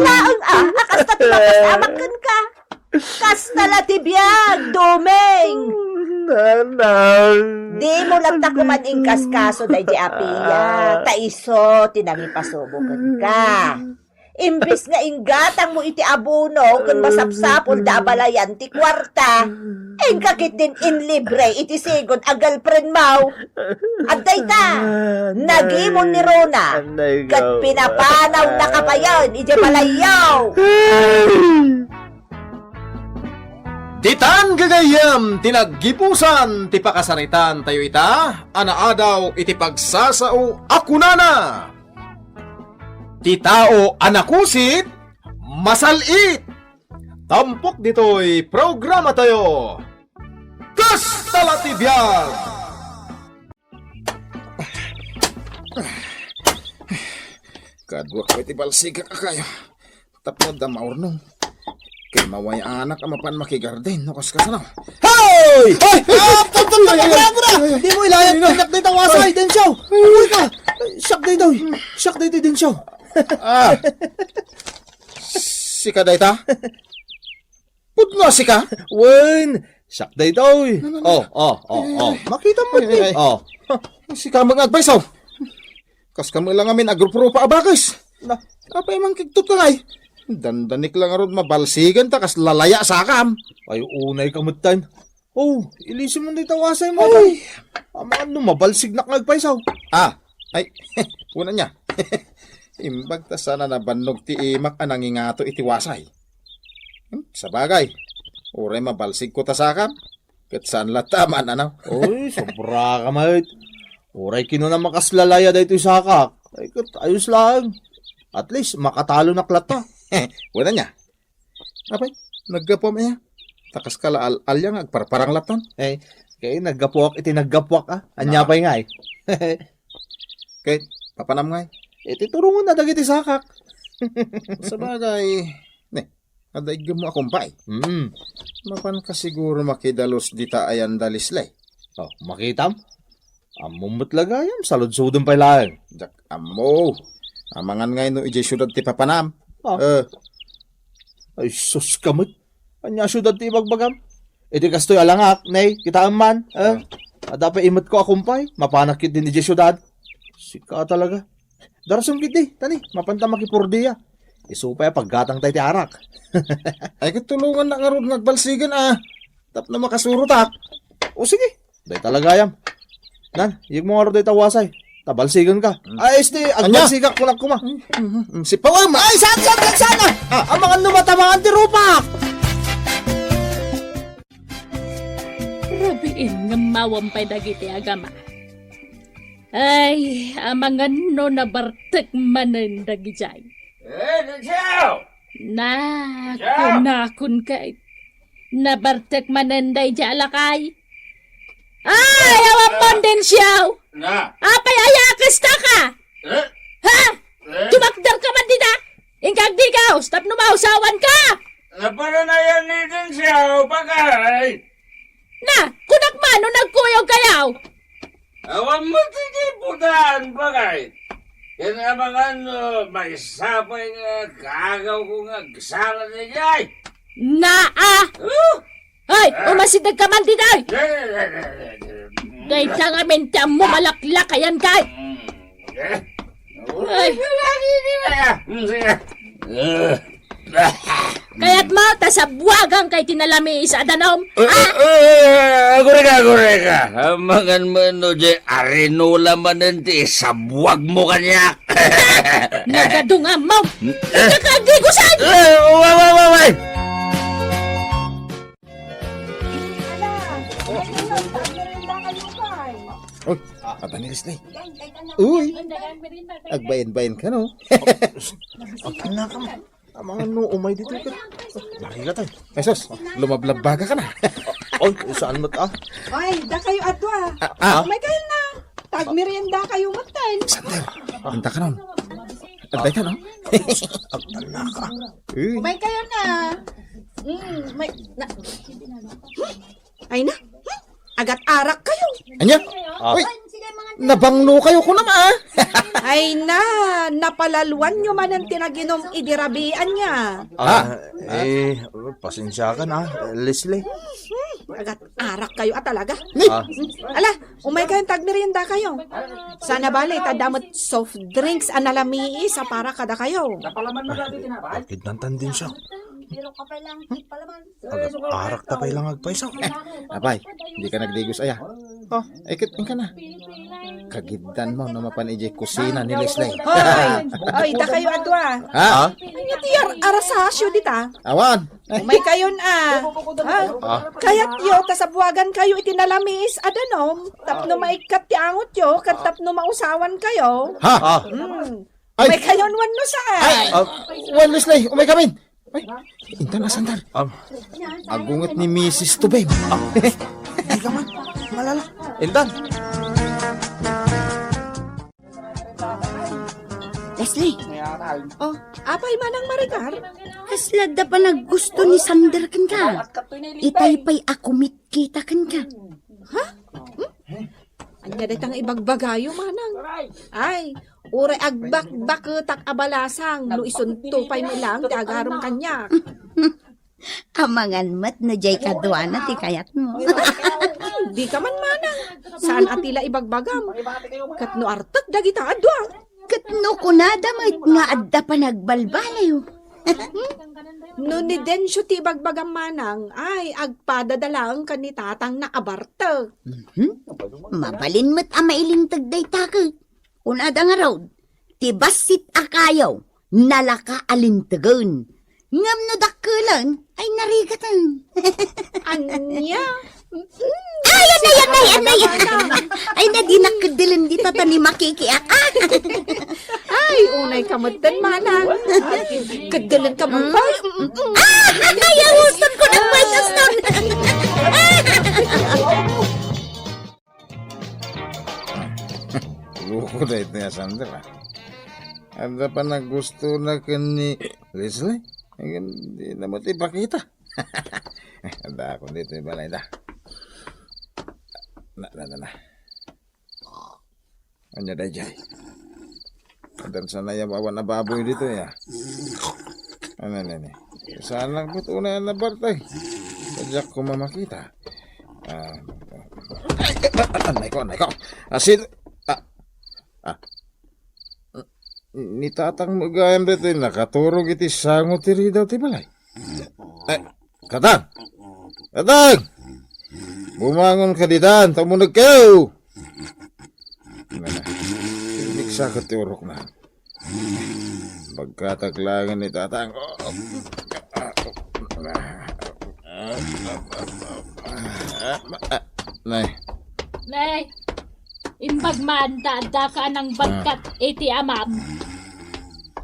Laeng a, a kasta ti mapasamak kenka. Kasta la ti biag, Doming. Nanang. Dimo latta koman inkaskaso daydiay a pia, ta isu ti nangipasubo kenka. Imbes nga inggatangmo iti abono ken masapsapulda a balayan ti kuarta, inka ketdin inlibre iti sigud a girlfriendmo. Adda ita, nagimon ni Rona, ket pinapanawnaka payen idiay balayyo. Ditan gagayyem ti naggibusan ti pakasaritaan tayo ita a naadaw iti pagsasao a kunana, ti tao a nakusit, masal-it. Tampok ditoy programa tayo. Kasta la ti biag! Kaduak pay ti balsigak a kayo. Tapno adda maurnong. Kay maway-anak a mapan makigarden no kaskasano. Hoy! Hoy! Ah, tum, tum, tum, ay, ay, ay, ay, ay. Di mo ilayat, ay, ay, kay dayta wasay, ay. Dencio! Ay, ka! Siak daytoy! Siak daytoy, Dencio! Ah. Sika dayta? Pudno a sika? Wen, siak daytoy. Ano, ano? Oh, oh, oh, oh. Makita mo, ay, ay, ay. Oh. Sika met nga agpayso. Kas kami lang amin agrup-rupa a bakes. Na. Apay man kigtot ka ngay? Dandanik lang arod mabalsigan ta kas lalaya sakam. Ay, unay ka met tan. Oh, ilisim mo dayta wasay mo. Ay. Amangan no mabalsignak nga agpayso. Ah, ay, una niya. Imbag ta sana nabannog ti imak a nangingato iti wasay. Hmm, sabagay, uray mabalsigko ta sakam, ket saan latta a maan-anaw. Oy, sobra ka met. Uray kinuna makaslalaya daytoy sakak. Ay, ket ayos laeng. At least, makatalonak latta. Wala niya. Apay, naggapuam aya? Ta kaska la al-, alia nga agparparang latta. Eh, kay naggapuak iti naggapuak, ah. Ania pay ngay? Kay, papanam ngay? Iti turongenna dagiti sakak. Sabagay, ne, adda iggem mo a kumpay. Mm. Mapan ka siguro makidalus dita ayan da Leslie. Oh, makitam? Ammom met la gayam, saludsodem pay laeng. Diak ammo. Amangan ngay no idiay siudad ti papanam. Ah. Eh. Ay, sus ka met. Ania siudad ti ibagbagam? Iti kastoy a langak, ne, kitaem man, eh? Ah. Adda pay imetko a kumpay, mapanak ketdin idiay siudad. Sika talaga. Darsem ketdi, tani, mapanta makipurdia. Isu pay a paggatang tay ti arak. Ay, ket tulongannak ngarud nga agbalsigen, ah. Tapno makasurotak. O, sige. Dayta la gayam. Nan, iyegmo ngarud dayta wasay. Ta balsigenka. Mm. Ay, este, ania? Agbalsigak, kunak koma. Mm, mm, mm, si Pawem, ah. Ay, saan, saan, saan, saan, ah? Ah, amangan no matamaan ti rupak! Rabiin nga mawam pay dagiti agama. Ay, amangan no nabartek manen dagidiay. Eh, Dencio! Na, Dencio! Kunakon kay, nabartek manen daydiay a lakay. Ay, awan mo, Dencio! Na. Apay aya a kasta ka? Eh? Ha? Eh? Tumakder ka man dita? Inka agdigaus, tapno mausawan ka! Naparanayan ni Dencio, bakay! Na, kunak man no nagkuyog kayaw. Awan mo ti giputan, bakay. Ken amangan no maysa pay nga kaagaw ko nga agsala daydiay. Naa! Huh? Ay, ah, umasideg ka man ditoy! Eh, eh, eh, eh, eh. Dayta ngamin ti ammo malaklakayan kay. Mm, eh. Ay. Mm, sige. Eh. Kayat mo, ta sabuagan kay ti nalamiis a danom? Eh, ah! Eh, eh, agurayka, agurayka. Amangan mo no, di arinola manen ti sabuag mo kaniak. Nagadungam mo! Eh. Ika ka, di ko saan! Eh, wa, wa, wa, wa. Oy, aba ni Leslie. Uy, agbain-bain ka, no? Anak, amangan no, umay ditoy ka. Lari ka tayo. Ay, sus, lumablabbaga ka na. Oy, saan mo ta? Ay, dakayo adua. Ah, ah. Umay kayo na. Tagmerienda kayo, matan. Sandal, anta ka nun. Antay ka, no? Agtanaka. Eh. Umay kayo na. Hmm, may, na, ay na, hmm, agat-arak kayo. Anya? Ah. Uy, nabanglo kayo ko naman, ah. Ay na, napalaluan nyo man ang tinaginom idi rabian niya. Ah, eh, pasensya ka na, Leslie. Hmm, agat-arak kayo, ah, talaga. Ni? Ah. Ala, umay kayo, tagmerienda kayo. Sana bale, ta damot soft drinks a nalamiis a para kada kayo. Bakit nantan din siya? Agat-arak ta pay lang agpayso. Apay, di ka nagdigos aya. Oh, ikit ka na. Kagiddan mo no mapan ijay kusina ni Leslie. Hoy! Hoy, da kayo adua. Ha? Anya ti ar-, arasasyo dita? Awan. Umay kayon, ah. Ha? Ah. Kayat yo, ta sabuagan kayo iti nalamiis a danom, tapno maikkat ti angot yo, ket tapno mausawan kayo. Ha? Ah. Hmm. Ay. Umay kayon, wen no saan. Ay, ah, wen, Leslie, umay kamin. Ay, intan a sandal. Am. Agunget ni Misis Tubeng. Ah. Di ka man, malala. Intan. Leslie. Oh, apay manang Maricar? Kasla da panaggusto ni Sander kenka. Itay pay a kumitkita kenka. Ha? Hmm? Anya dayta nga ibagbagayo, manang? Ay, uray agbakbaketak a balasang no isunto pay met lang ti agaram kaniak. Amangan met no jay kaduana ti kayatmo. Di ka man, manang. Saan a ti la ibagbagam? Ket no artek dagita a dua. Ket no kunada met nga adda panagbalbaliw. No ni Dencio ti ibagbagam, manang, ay, agpadada laeng ken ni tatangna a bartek. Mhm. Mabalin met a mailinteg dayta ket. Kunada ngarud, ti bassit a kayo, nalaka a lintegen. Ngem no dakkelan, ay narigaten. Ania? Ay, anay, anay, anay. Ay, na, di nakkeddelen dita ta ni makikiak. Ay, unay ka metten, manang. Keddelen ka man pay. Ah, ay, ay, uston ko na, may uston. Loko daytoy a Sander, ah. Adda panaggustona ken ni Leslie? Ngem di na met ipakita. Adda ako ditoy balay da. Na, na, na, na. Ania daydiay? Addan sana ya awan a baboy ditoy, ah. Ano, ano, ano? Saan lang po tunay na bartay? Sa diak ko mamakita. Ah, ay, ay, ay, anay ko, anay ko. Asin, ah, ah. Ni tatang mo gayam ditoy, nakaturog iti sango ti ridaw ti balay. Ay, Katang! Katang! Bumangon ka ditan, ta umuneg kayo! Nana, tinigsa ka ti urok na. Pagkataglangan ni tatang. Nay. Nay, imbag man ta adda ka nang bagkat iti amam.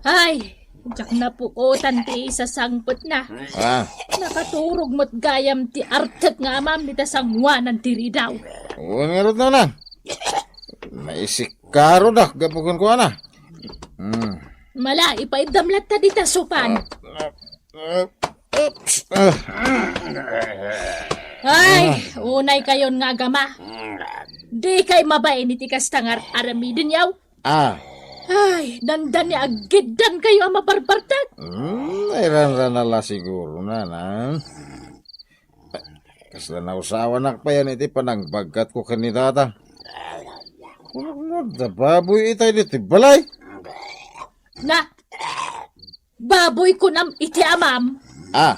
Ay, diak napukotan ti isasangpetna. Ah. Nakaturog met gayam ti artek nga amam ita sangoanan ti ridaw. Wen ngarud, nanang. Maisikkarodak gapu kenkuana. Hmm. Mala, ipaiddam latta dita sopan. Ah, ah, ah, oops, ah. Ay, unay kayon nga agama. Di kay mabain iti kasta nga ar-, aramidenyo. Ah. Ay, dandani aggiddan kayo a mabarbartak. Hmm, nairanrana la siguro, nanang. Kasla nausawanak payan iti panangbagkat ko ken ni tatang. Kunam da baboy itay ditoy balay. Na, baboy kunam iti amam. Ah.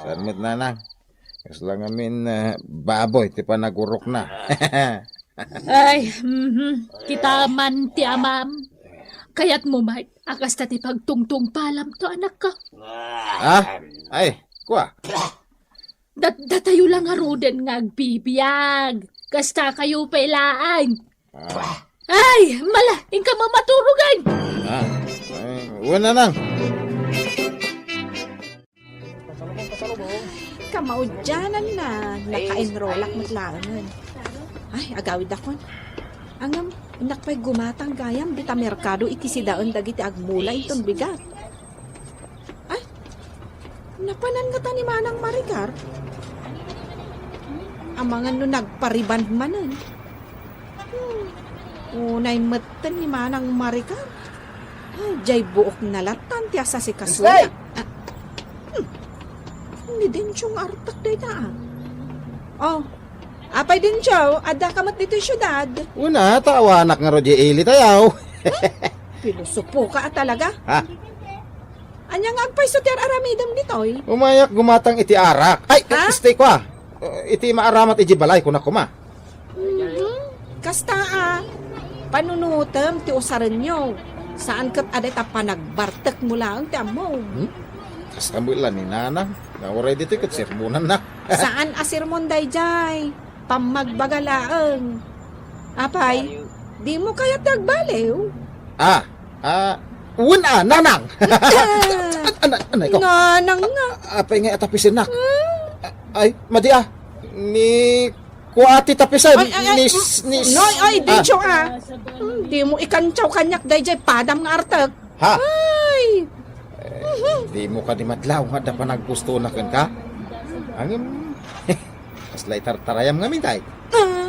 Saan met, nanang? Kasla ngamin, eh, baboy ti panagurokna. Ay, mhm. Kita man ti amam. Kayatmo met a kasta ti pagtungtungpalam to, anakko. Ah? Ay, kua. Dat-, datayo lang ngaruden nga agbibiag. Kasta kayo pay laeng. Ah. Ay, mala, inka mamaturugan. Ah, ay, wen, nanang. Kamaudiananna, naka-enrollak met laengen. Ay, agawidakon. Ngem, innak pay gumatang gayam dita merkado iti sidaen dagiti agmula inton bigat. Ay, Napanan ngata ni Manang Maricar? Amangan no nagpariband manen. Hmm. Unay metten ni Manang Maricar. Ay, jay buok na latan ti asasikasoya. Inday! Ah, hmm. Ni Dencio nga artak dayta, ah. Oh, apay Dencio, adda ka met ditoy siudad? Una, ta awanak nga rod ili tayaw. Pilosopo ka a talaga. Ha? Ania nga agpayso ti ar-aramidem ditoy? Umayak gumatang iti arak. Ay, Ha? Stay ko, ah. Uh, iti maaramat iti balay, kunak koma. Mhm. Kasta, ah, panunutem ti usarenyo. Saan ket adda ta panagbartek mo laeng ti ammo. Hmm? Kasta mo ila ni Nanang. Nga uray ditoy ket sermonannak. Saan a sermon dayjay? Pammagbaga laeng. Apay, di mo kayat ti agbaliw? Ah, ah, wen a, Nanang! An-, an-, anay ko. Nanang nga. Apay nga atapisennak? Hmm? Ay, madi a. Ni kua ti tapisen. Ay, ay, ay, Nis-, mm, nis-, Noy, ay, ah. Dencio, ah. Hmm, di mo ikantiaw kaniak dayjay padam nga artek. Ha? Ay! Eh, di mo kadi madlaw nga adda panaggustonak kenka? Ngem, kasla itartarayam ngamin, tay. Ah.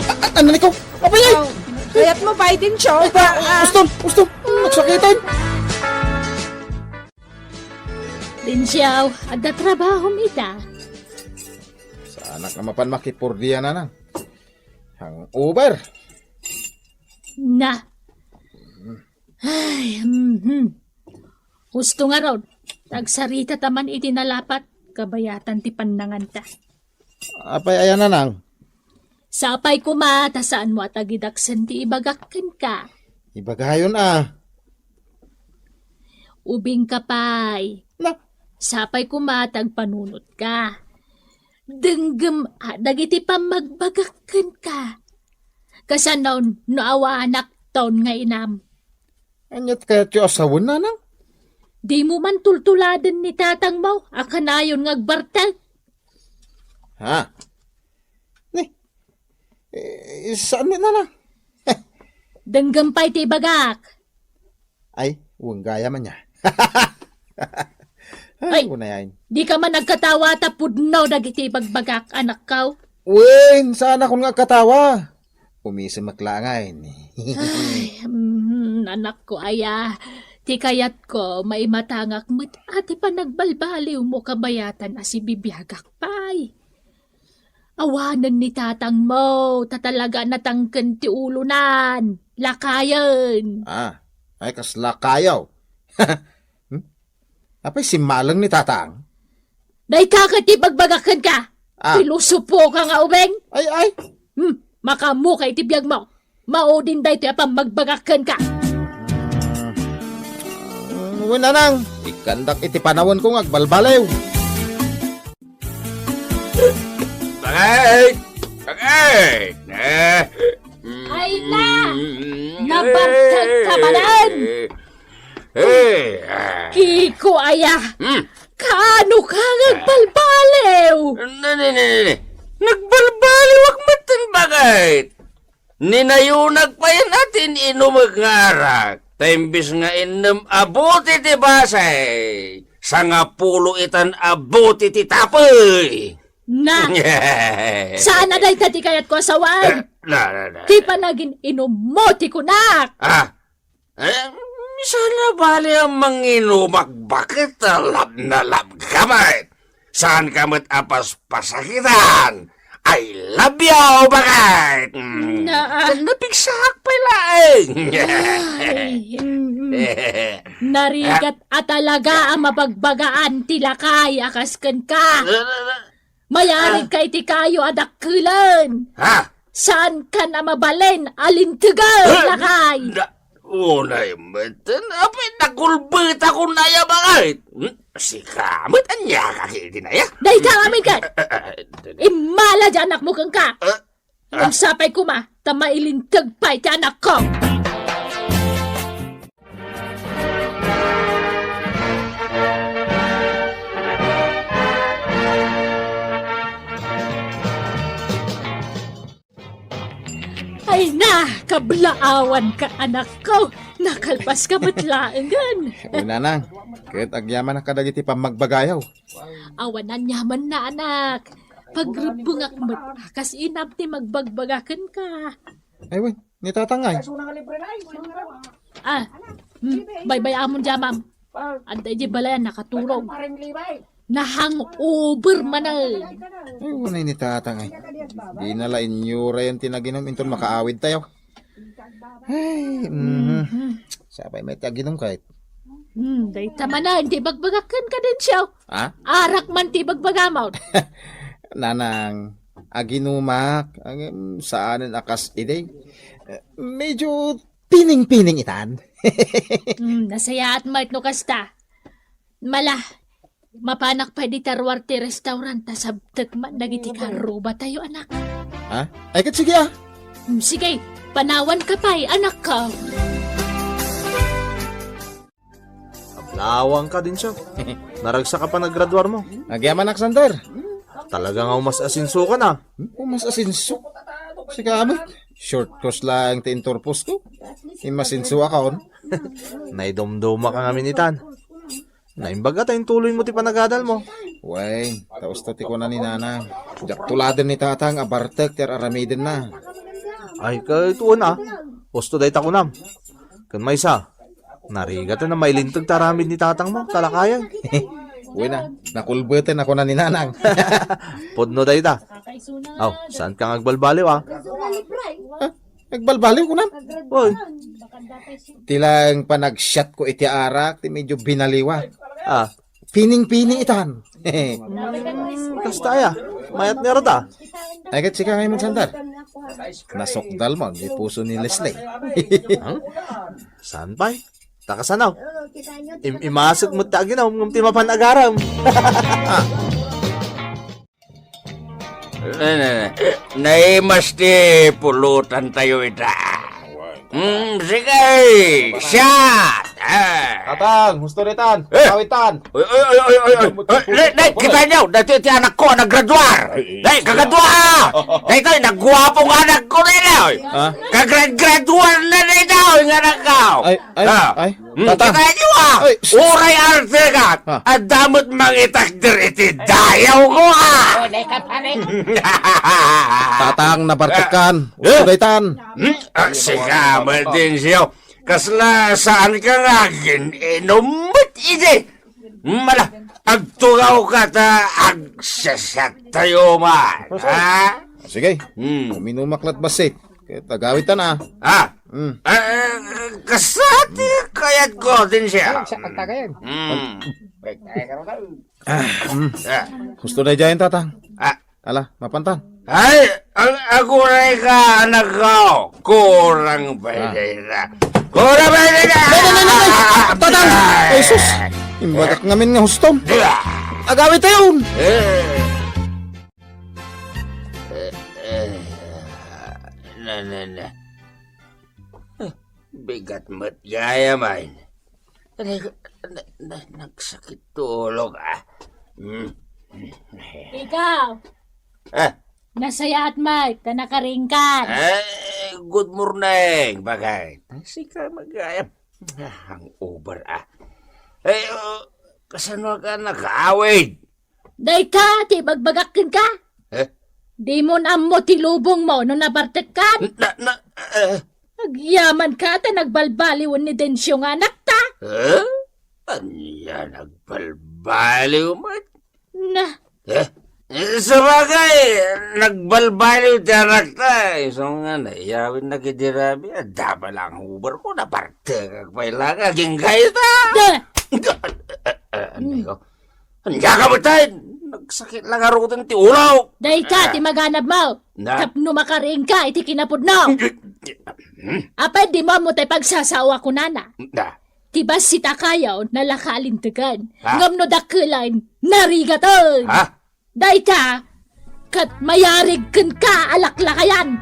Ah, ah, anay ko? Apay, ay! Oh, kayat mo pay, Dencio? Ay, ah, ah. Uston, uston. Nagsakitan. Dencio, adda trabahom ita. Saanak a mapan makipurdian, Nanang. Hangover. Na. Ay, mhm. Husto ngarud, ta agsarita ta man iti nalapat, kabayatan ti pannanganta. Apay aya, Nanang? Sapay koma, ta saanmo a tagidaksen ti ibagak kenka. Ibagayon a. Ubingka pay. Na? Sapay koma ta agpanunotka. Denggem a dagiti pammagbagak kenka. Kasano no awanak ton nga inam? Aniat kayatyo a sawen, Nanang? Dimo man tultuladen ni tatangmo a kanayon nga agbartek. Ha? Ni, eh, saan met, Nanang? Denggem pay ti ibagak. Ay, wen gayam ania. Ay, Ay, unayan. Dika man agkatawa ta pudno dagiti ibagbagak, anakko. Wen, saanakon nga agkatawa. Umisemek laeng. Ay, mm, anakko aya. Ti kayatko, maimatangak met a ti panagbalbaliwmo kabayatan a sibibiagak pay. Awanen ni tatangmo, ta talaga natangken ti ulonan. Lakayen. Ah, ay, kas lakayaw. Hmm? Apay simmaleng ni tatang? Dayta ket ti ibagbagak kenka. Ah. Pilosopo ka nga ubing. Ay, ay. Hmm, makaammo ka iti biagmo. Maudin daytoy a pammagbagak kenka. Mm, wen, Nanang, ikkandak iti panawenko nga agbalbaliw. Bakit? Bakit? Eh, mm, Ay na! Nabartek ka manen! Eh, ah. Kiko aya! Hmm. Kaano ka nga agbalbaliw? Ne, ne, ne, ne, ne. Nagbalbaliwak metten, bakit? Ninayonak payen a tin-inumek nga arak, ta imbes nga innem a bote ti basi, sangapulo itan a bote ti tapey. Na, saan a dayta ti kayatko a sawen? Na, na, na. Ti panagin-inummo ti kunak. Ah, eh, saan a bali a manginumak, bakit a lab na lab ka met? Saan ka met a paspasakitan? I love you, bakit? Mm. Na, ah. Napigsaak pay laeng. Ay, mm, mm. Narigat a talaga a mabagbagaan ti lakay a kas kenka. Mayarig ka iti kayo a dakkelan. Ha? Saan kan a mabalin a lintegen, lakay? Da-, unay metten, apay, nakulbetakon aya, bakit? Hmm? Sika met, ania ka iti naya? Dayta amin ket! Eh, eh, eh, Immala di anakmo kenka! Eh, Ngem sapay koma, ta mailinteg pay ti anakko. Ay na, kablaawan ka, anakko. Nakalpaska met laengen. Wen, nanang, ket agyamanak kadagiti pammagbagayo. Awan aniamanna, anak. Pagrebbengak met, kas inam ti magbagbaga kenka. Ay, wen, ni tatang ay. Ah, hmm, baybay-amon diay amam. Adda idiay balayan, nakaturog. Nahangover manen. Ay, wen, ni tatang ay. Dina la inyurayen ti naginum inton makaawidtayo. Ay, mhm. Sapay met ti aginum kayat. Hmm, dayta manen ti bagbagak kenka, Dencio. Ha? Arak man ti bagbagam. Nanang, aginumak, ngem saanen a kas idi. Eh, medyo pining-pining itan. Hmm, nasayaat met no kasta. Mala, mapanak pay dita ruar ti restaurant ta sabtek man dagiti karrubatayo, anak. Ha? Ay, ket sige, ah. Hmm, sige, panawanka pay, anakko. Ablaawangka, Dencio. Naragsak a panagraduarmo. Agyamanak, Sander. Talaga nga umas-asensokan, ah. Hmm, umas-asenso? Sika met, short course laeng ti inturposko. Immasensoakon. Naidumdumaka ngamin itan. Naimbag a ta intuloymo ti panagadalmo. Wen, ta usto ti kuna ni nanang. Diak tuladen ni tatang a bartek ti ar-aramidenna. Ay, ket wen a. Usto dayta kunam. Ken maysa, narigaten a mailinteg ti aramid ni tatangmo, ta lakayen. Wen a, nakulbeten a kuna ni nanang. Pudno dayta. Aw, saanka nga agbalbaliw, ah. Ah, agbalbaliw kunam? Oy. Ti laeng panagsiatko iti arak ti medyo binaliwa. Ah. Pining-pini itan. Mm, kasta aya. Mayat ni Rod, ah. Ay, ket sika ngay met, Sander. Nasukdal mo, di puso ni Leslie. Huh? Saan pay? Ta kasano? Im-, imasek met ti aginum, ngem ti mapan agarem. Ne, ne, ne. Naimas ti pulutantayo ita. Hmm, sige. Shot. Ah. Tatang, husto ditan. Eh. Kawitan. Oy, oy, oy, oy, oy, oy. Oy, ne, ne, kita niyo, dati ti anakko a naggraduar. Ay, ay. Ne, kagadua. Daytoy, nagguapo nga anakko na ina, oy. Ha? Kagrad-graduar na daytoy nga anakko. Ay, ay, ah. Ay. Hmm, Tata. Kita niyo, ah. Ay, sus. Uray arte ka. Ah. Adda met mangitakder iti dayawko, ah. Tatang, nabartekkan. Eh? Usto daytan. Hmm? Ah, sika, Martin, siyo. Kasla saan ka nga agin-inum met idi? Mala, agtugaw ka ta agsasat tayo man, ha? Sige. Hmm. Uminumak lat bassit. Ket agawid ta na. Ah. Hmm. Ah, kasati kayat ko din siya. Ay, sa pagtagayan. Hmm. Ah, hmm. Ah. Husto na dyan, tatang. Ah. Ala, mapantan. Ay, ang aguray ka, anak ko. Kurang pwede na. Kurang pwede na! Nay, nay, nay, nay, nay! Tatang! Ay, sus! Imbagak ngamin nga hustom. Agawid tayon! Eh. Eh, eh, na, na, na. Eh, bigat met gayam. Na, na, na, nagsakit ti ulok, ah. Mm. Ikaw. Ah. Nasayaat, Mike, ta nakaringkan. Eh, good morning, bagay. Sika met gayam. Ah, hangover, ah. Eh, oh, kasano ka nakaawid? Dayta ti ibagbagak kenka. Eh? Dimon ammo ti lubongmo no nabartekkan? Na, na, eh. Agyamanka ta nagbalbaliwen ni Dencio nga anakta. Eh? Ania nagbalbaliw met? Na. Eh? Eh, sabagay, nagbalbaliw ti anakta. Isu nga naiyawidnak idi rabii, adda pay la hangover ko, nabartekak pay la nga agingga ita. Da! Eh, eh, eh, ano ko? Ania ka met tay? Nagsakit la ngaruden ti ulok. Dayta ti maganabmo. Na? Tapno makaringka iti kinapudno. Hmm? Apay dimo ammo tay pagsasao a kunana? Na? Ti bassit a kayo, nalaka a lintegen. Ha? Ngem no dakkelen, narigaten. Ha? Dayta, ket mayarig kenka a laklakayan.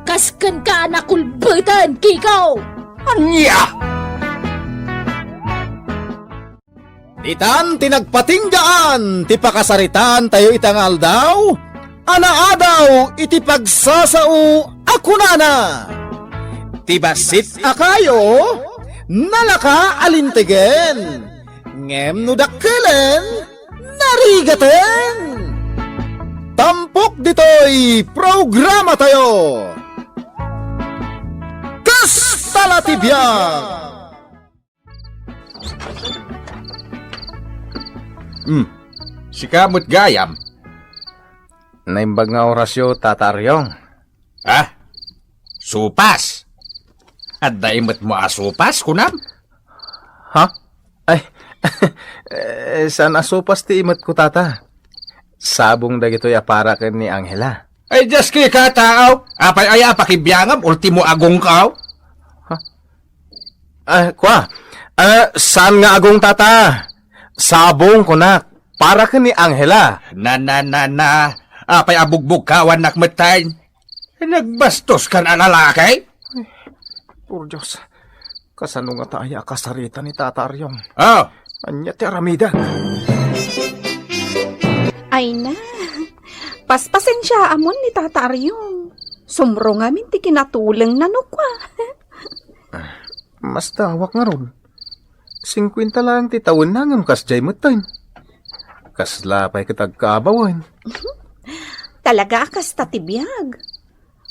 Kas kenka a nakulbeten, Kiko. Ania? Ditan ti nagpatinggaan ti pakasaritaan tayo ita nga aldaw, a naadaw iti pagsasao a kunana, ti bassit a kayo, Nalaka a lintegen, ngem no dakkelen, narigaten. Tampok ditoy programa tayo. Kasta la ti biag. Hmm. Sika met gayam. Naimbag nga orasyo, Tata Ariong. Ah? Supas? Adda imetmo a supas, kunam? Ha? Ay, eh, saan a supas ti imetko, Tata? Sabong dagitoy a para ken ni Angela. Ay, dias ka, taaw. Apay aya a pakibiangam, ultimo agongkaw? Ha? Ah, kua. Ah, saan nga agong, Tata? Sabong, kunak. Para ken ni Angela. Na, na, na, na. Apay a bugbugkawannak metten? Nagbastos kan a lalaki? Ay, por Dios. Kasano ngata aya a kasarita ni Tata Ariong? Oh. Ania ti aramidek? Ay na. Paspasensiaamon ni Tata Ariong. Sumro ngamin ti kinatulengna no kua. Ah, mas dawak ngarud. Singkuenta laeng ti tawenna ngem kasdiay metten. Kasla pay ket agkaabawen. Talaga a kasta ti biag.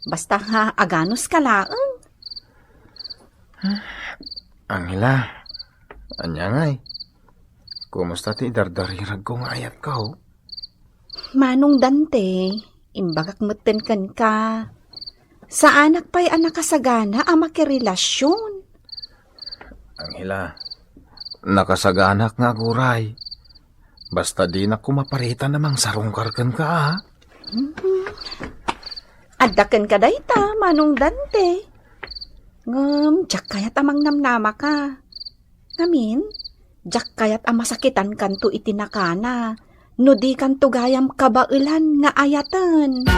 Basta nga aganos ka laeng. Angela, ania ngay? Kumusta ti idardariragko nga ayatko? Manong Dante, imbagak metten kenka. Saanak pay a nakasagana a makirelasion. Angela, nakasaganak nga aguray. Basta dinak koma paritan a mangsarungkar kenka, a. Mhm. Adda kenka dayta, Manong Dante. Ngem, diak kayat a mangnamnamaka. Ngamin, diak kayat a masakitankanto iti nakana, no dikanto gayam kabaelan nga ayaten.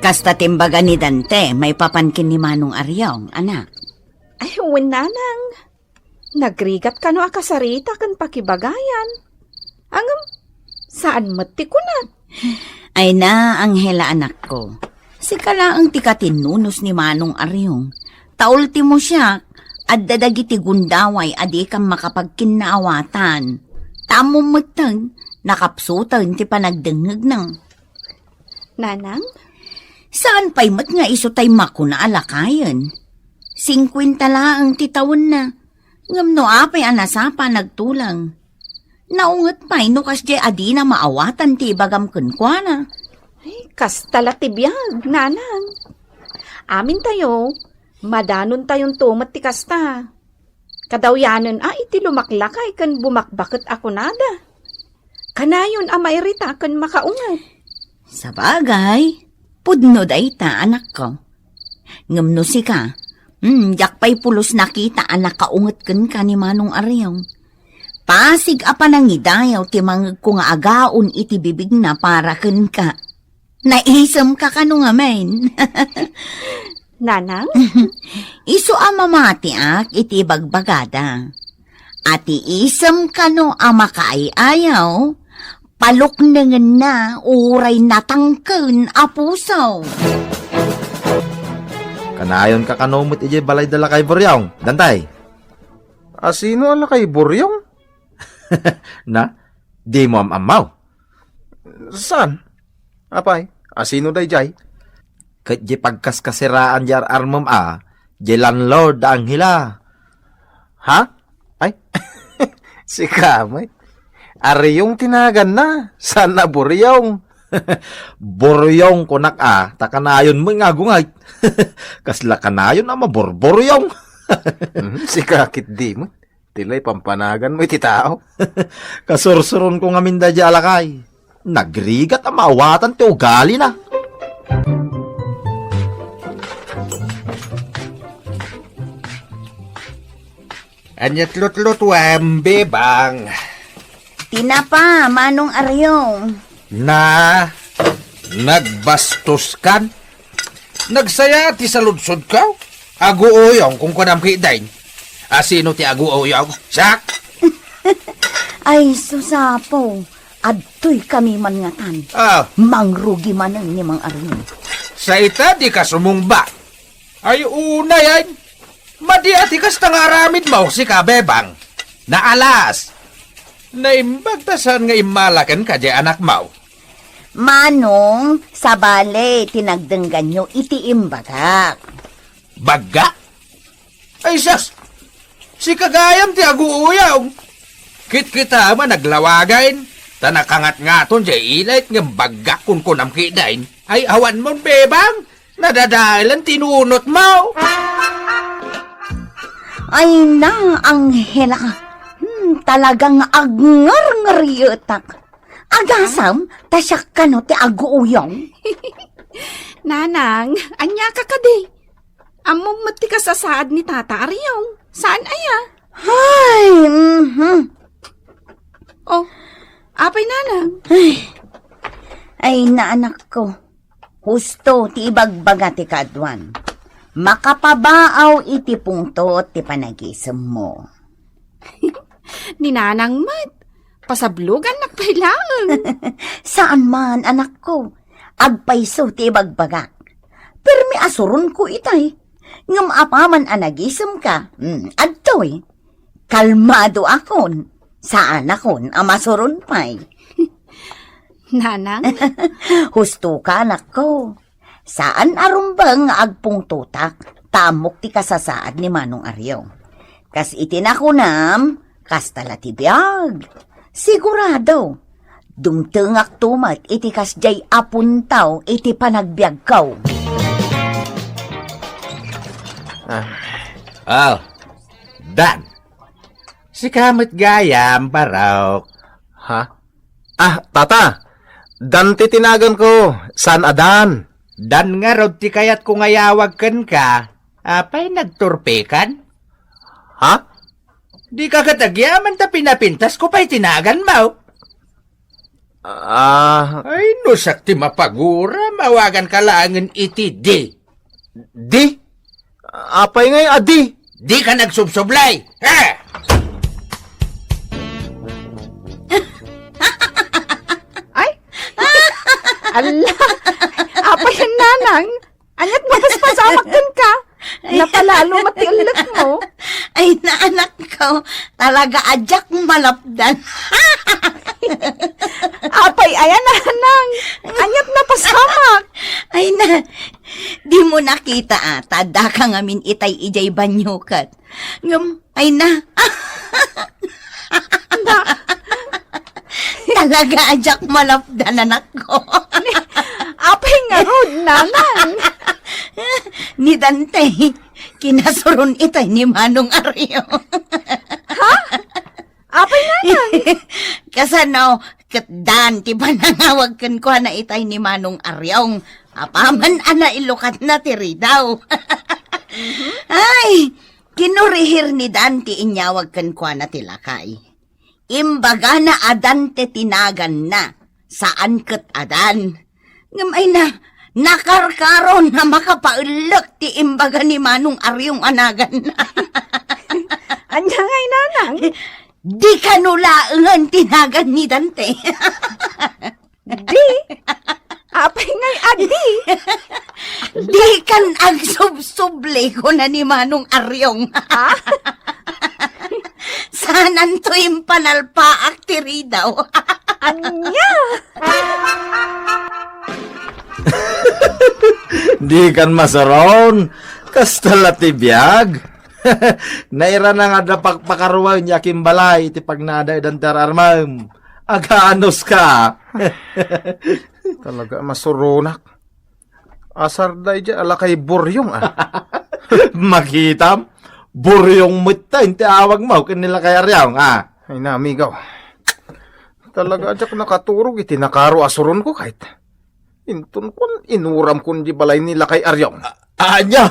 Kasta ti imbaga ni Dante, maipapan ken ni Manong Ariong, anak. Ay, wen, nanang. Nagrigat kano a kasarita ken pakibagayan. Ngem, saan met ti kunak? Ay na, Angela, anakko. Sika laeng ti katinnunos ni Manong Ariong. Ta ultimo siak, adda dagiti gundaway a dikam makapagkinnaawatan. Ta ammom metten, nakapsuten ti panagdengngegna. Nanang? Saan pay met nga isu tay makuna a lakayen. Singkuenta laeng ti tawenna. Ngem no apay a nasapa nagtuleng. Naunget pay no kasdiay a dina maawatan ti ibagam kenkuana. Ay, kasta la ti biag, nanang. Amintayo, madanontayon to met ti kasta. Kadawyanen a iti lumaklakay ken bumakbaket a kunada. Kanayon a mairita ken makaunget. Sabagay, pudno dayta, anakko. Ngem no sika, hmm, diak pay pulos nakita a nakaunget kenka ni Manong Ariong. Pasig a panangidayaw ti mangegko nga agaon iti bibigna para kenka. Naisemka kano ngamin? Nanang? Isu a mamatiak iti ibagbagada. A ti isem kano a makaay-ayaw, paluknengenna uray natangken a puso. Kanayonka kano met idiay balay da Lakay Buryong, Dantay? A sino a Lakay Buryong? Na, dimo am-ammaw? Saan? Apay, a sino daydiay? Ket diay pagkaskasiraan diay ar-armem a, diay landlord da Angela. Ha? Ay, sika met. Ariong ti naganna, saan a Buryong. Buryong kunak a, ta kanayon met nga agunget. Kasla kanayon a maburburyong. Mhm, sika ketdi met. Ti lay pampanaganmo iti tao. Kasursuronko ngamin daydiay a lakay. Nagrigat a maawatan ti ugalina. Ania't lutlutuem, Bebang? Tinapa, Manong Ariong. Na, nagbastos kan? Nagsaya ti saludsodko? Aguuyong, kunkuanam ketdin. A sino ti aguuyong? Siak? Ay, sus, Apo. Adtoy kami man ngatan. Ah. Mangrugi manen ni Mang Ariong. Sa ita, dika sumungbat. Ay, unay, ay. Madi a ti kasta nga aramidmo, sika, Bebang. Naalas. Naimbag ta saan nga immala kenka diay anakmo. Manong, sabali ti nagdengganyo iti imbagak. Bagga? Ay, sus! Sika gayam ti aguuyong. Kitkita man aglawagen, ta nakangatngaton diay ilet ngem baggak kunkunam ketdin. Ay, awanmon, Bebang, nadadaelan ti nunotmo. Ay na, Angela. Hmm, talagang agngarngaryetak. Agasam, ta siak kano ti aguuyong. Nanang, ania ka kadi? Ammom met ti kasasaad ni Tata Ariong. Saan aya? Ay, mhm. Oh, apay, Nanang? Ay, ay, na, anakko. Husto ti ibagbaga ti kaaduan. Makapabaaw iti pungtot ti panagisemmo. Ni Nanang met, pasablogannak pay laeng. Saan man, anakko. Agpayso ti ibagbagak. Permi a suronko itay. Ngem apaman a nagisemka, mm, adtoy. Kalmadoakon. Saanakon a masuron pay. Nanang? Husto ka, anakko. Saan a rumbeng nga agpungtotak, ta ammok ti kasasaad ni Manong Ariong. Kas iti nakunam, kasta la ti biag. Sigurado, dumtengakto met iti kasdiay a puntaw iti panagbiagko. Ah. Oh, Dan. Sika met gayam, Barok. Ha? Ah, Tata, Dan ti tinaganko, saan a Dan. Dan ngarud ti kayatko nga iyawag kenka. Apay, nagturpekan? Ha? Dika ket agyaman ta pinapintasko pay ti naganmo. Ah. Ay, no siak ti mapaguram, awaganka laengen iti Di. Di? Apay ngay a di? Dika nagsubsublay! Ha? Ay! Alla! Apay, Nanang? Ania't mapaspasamak kenka? Napalalo met ti ellekmo. Ay, na, anakko, talaga a diak malapdan. Apay aya, Nanang? Ania't napasamak? Ay na, dimo nakita a, ta addaka ngamin itay idiay banyo ket. Ngem, ay na. Na. Talaga a diak malapdan, anakko. Apay ngarud, Nanang? Ni Dante, kinasuron itay ni Manong Ariong. Ha? Apay, Nanang? Kasano, ket Dan ti panangawag kenkuana itay ni Manong Ariong. Apaman a nailukatna ti ridaw. Mhm. Ay, kinurihir ni Dan ti inyawag kenkuana ti lakay. Imbagana a Dante ti naganna, saan ket a Dan. Ngem ay na, nakarkaron a makapaellek ti imbaga ni Manong Ariong a naganna. Ania ngay, Nanang? Di kano laengen ti nagan ni Dante. Di? Apay ngay a di? Dikan agsubsubli, kuna ni Manong Ariong. Ha? Saananto impanalpaak ti ridaw. Ania? Dikan masuron. Kasta la ti biag. Nairana nga adda pakpakaruayen ya kimbalay iti pagnadaedan ti ar-armem. Agaanuska. Talaga a masuronak. Asar daydiay a lakay Buryong, ah. Makitam? Buryong met ta inti awagmo ken ni lakay Ariong, ah. Ay na, amigo. Talaga a diak nakaturog iti nakaro a suronko, kayat. Inton kun inuramkon di balay ni lakay Ariong. A-, ania?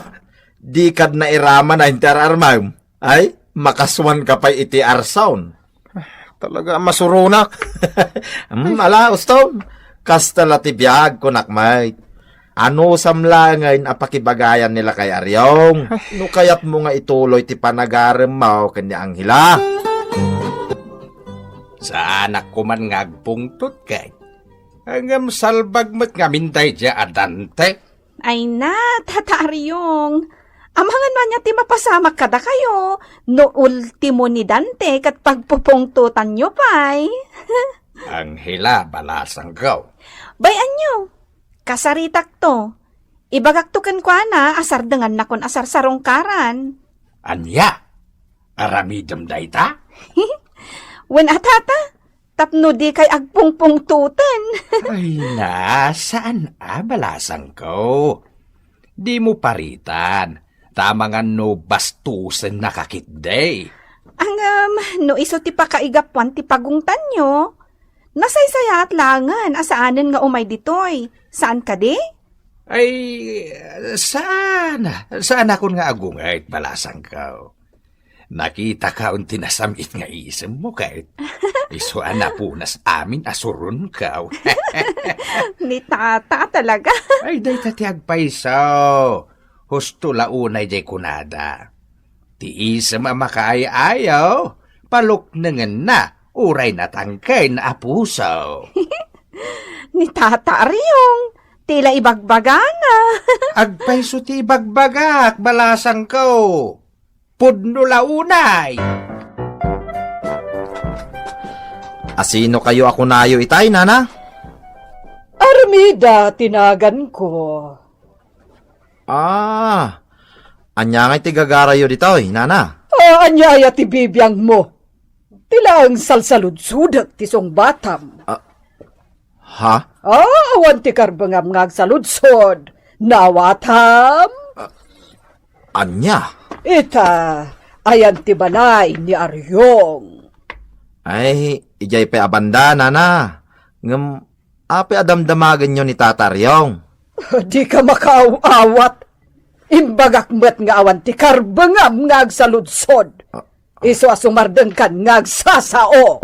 Dikad nairaman a inti ar-armem? Ay, makasuanka pay iti arsaon. Talaga a masuronak. Hmm, ala, ustom. Kasta la ti biag, kunak met. Anusam laengen a pakibagayan ni lakay Ariong. No kayatmo nga ituloy ti panagaremmo ken ni Angela. Saanak koman nga agpungtot, kay. Ngem salbag met ngamin daydiay a Dante. Ay na, Tata Ariong. Amangan man ania ti mapasamak kadakayo, no ultimo ni Dante ket pagpupungtotanyo pay. Anghela, balasangko. Bay-anyo, kasaritakto. Ibagakto kenkuana a sardengannakon a sarsarungkaran. Ania? Aramidem dayta? Wen a, tata, tapno dikay agpungpungtoten. Ay na, saan a, balasangko. Dimo paritan, ta amangan no bastusennak a ketdi. Ngem, no isu ti pakaigapuan ti pagungtanyo, nasaysayaat laengen a saanen nga umay ditoy. Saan kadi? Ay, saan? Saanakon nga agunget, balasangko. Nakitaka on ti nasam-it nga isemmo ket isu a napunas amin a suronko. Ni tata talaga. Ay, dayta ti agpayso. Husto la unay jay kunada. Ti isem a makaay-ayaw, paluknengenna, uray natangken a puso. Ni tata Ariong, ti la ibagbagana. Agpayso ti ibagbagak, balasangko. Pudno la unay. Asino kayo a kunayo itay, nana? Armida ti naganko. Ah, ania ngay ti gagarayo ditoy, nana? Ah, ania aya ti bibiangmo? Ti laeng salsaludsodek ti sungbatam. Ah, ha? Ah, awan ti karbengam nga agsaludsod. Nawatam? Ah, ania? Ita, ayan ti balay ni Ariong. Ay, idiay pay a banda, nana. Ngem, apay a damdamagenyo ni Tata Ariong? Dika makaaw-awat. Imbagak met nga awan ti karbengam nga agsaludsod. Ah, Isu a sumardengkan nga agsasao.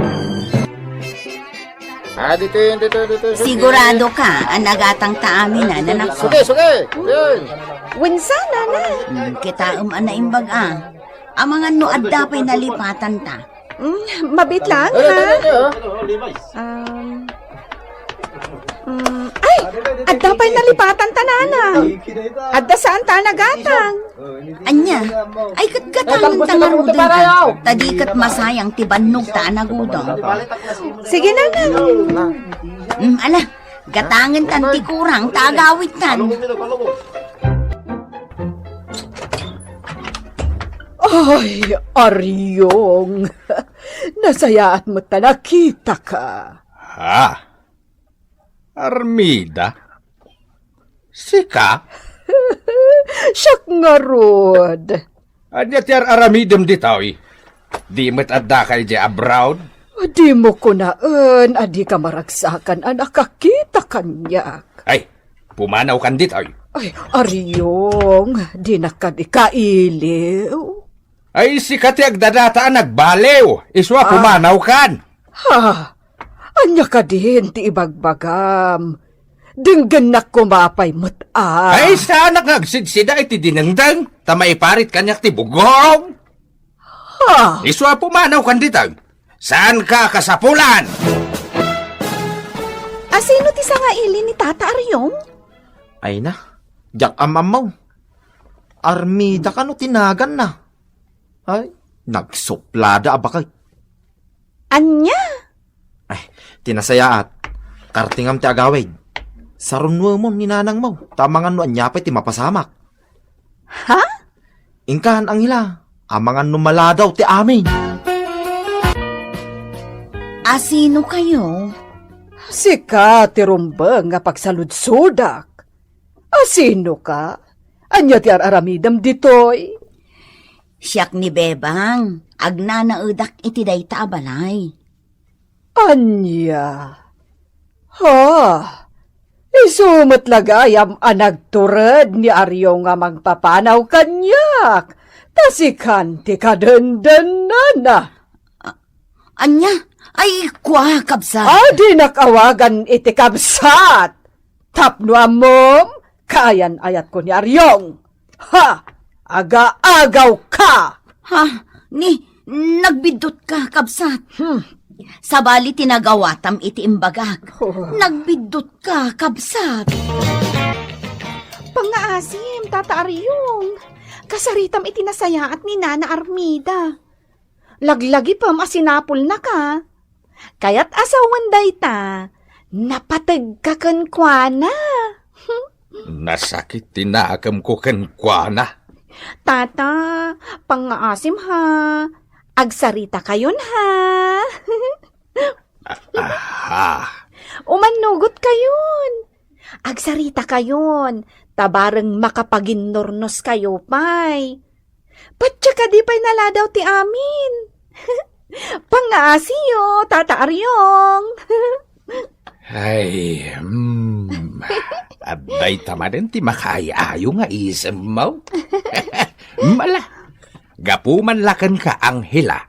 Ah, dito yun, dito, dito, dito. Sigurado ka a nagatangta amin a, nanakko? Sugi, sugi. Yun. Wensan, nana. Hmm, kitaem a naimbag a. Amangan no adda pay nalipatanta. Hmm, mabit lang, ha? Ano, ano, ano, ha? Um, Mm, ay, adda pay nalipatanta, nana. Adda saan ta a nagatang. Ania? Ay, ket gatangenta ngaruden. Ta di ket masayang ti bannogta a nagudong. Sige, nana. Mm, ala, gatangentan ti kurang ta agawidtan. Ay, Ariong, nasayaat met ta nakitaka. Ha? Armida? Sika? Siak ngarud. Ania ti ar-aramidem ditoy? Di met addaka idiay abroad? Dimo kunaen a dika maragsakan a nakakita kaniak. Ay, pumanawkan ditoy. Ay, Ariong, dinak kadi kailiw. Ay, sika ti agdadata a nagbaliw. Isu a Ah. pumanawkan. Ha? Ania kadin ti ibagbagam? Denggennak koma pay met a. Ay, saanak nga agsidsida iti dinengdeng, ta maiparit kaniak ti bugong. Ha? Isu a pumanawkan ditoy. Saanka kasapulan? Asino ti sangaili ni Tata Ariong? Ay na, diak am-ammo. Armida kano ti naganna? Ay, nagsuplada a baket. Ania? Ay, ti nasayaat, kartingam ti agawid. Sarunnuemon ni nanangmo, ta amangan no ania pay ti mapasamak. Ha? Inkan, Angela, amangan no maladaw ti amin. Asino kayo? Sika ti rumbeng nga pagsaludsodak. Asino ka? Ania ti ar-aramidem ditoy? Siak ni Bebang, agnanaedak iti dayta a balay. Ania? Ha? Isu met la gayam a nagtured ni Ario nga mangpapanaw kaniak, ta sikan ti kadendennana. A-, ania? Ay, kua, kabsat. A, dinak awagan iti kabsat. Tapno ammom, kaayan-ayatko ni Ariong. Ha! Aga-agawka! Ha? Ni, nagbiddut ka, kabsat. Hmm. Sabali ti nagawatam iti imbagak. Oh. Nagbiddut ka, kabsat. Pangngaasim, Tata Ariong. Kasaritam iti nasayaat ni Nana Armida. Laglagipem a sinapulnaka. Kayat a sawen dayta, napategka kenkuana. Nasakit ti nakemko kenkuana. Tata, pangngaasim ha. Agsaritakayon ha. Aha. Umannugotkayon. Agsaritakayon, ta bareng makapaginnornoskayo pay. Patya kadi pay naladaw ti amin. Pangngaasiyo, Tata Ariong. Ay, mm, adda ita manen ti makaay-ayo nga isemmo. Mala, gapu man la kenka, Angela.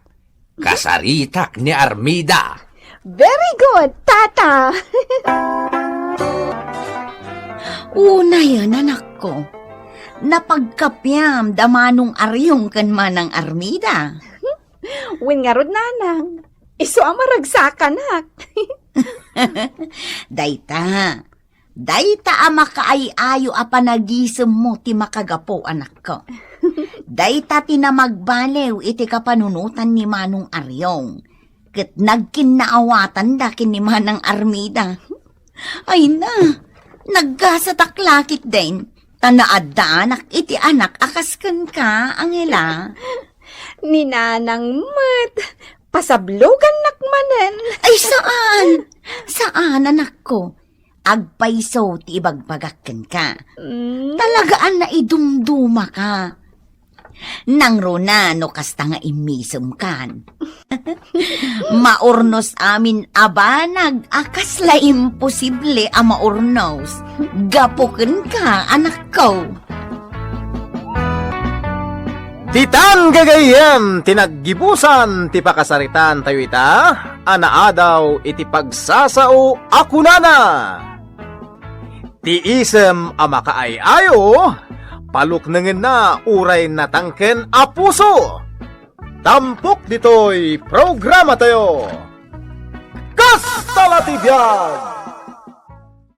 Kasaritak ni Armida. Very good, Tata! Unayen, anakko. Napagkapiam da Manong Ariong ken Manang Armida. Wen ngarud, Nanang. Isu a maragsakanak. Dayta, Dayta a makaay-ayo a panagisemmo ti makagapu, anakko. Dayta ti namagbaliw iti kapanunotan ni Manong Ariong, ket nagkinnaawatanda ken ni Manang Armida. Ay na, naggasatak la ketdin, ta naaddaanak iti anak a kas kenka, Angela. Ni Nanang met, pasablogannak manen. Ay, saan! Saan, anakko. Agpayso ti ibagbagak kenka. Mm. Talaga a naidumdumaka. Nangruna no kasta nga immisemkan. Maurnos amin a banag a kasla imposible a maurnos. Gapu kenka, anakko. Ditan gagayyem ti naggibusan ti pakasaritantayo ita a naadaw iti pagsasao a kunana, "Ti isem a makaay-ayo, paluknengenna uray natangken a puso." Tampok ditoy programatayo. Kasta la ti biag!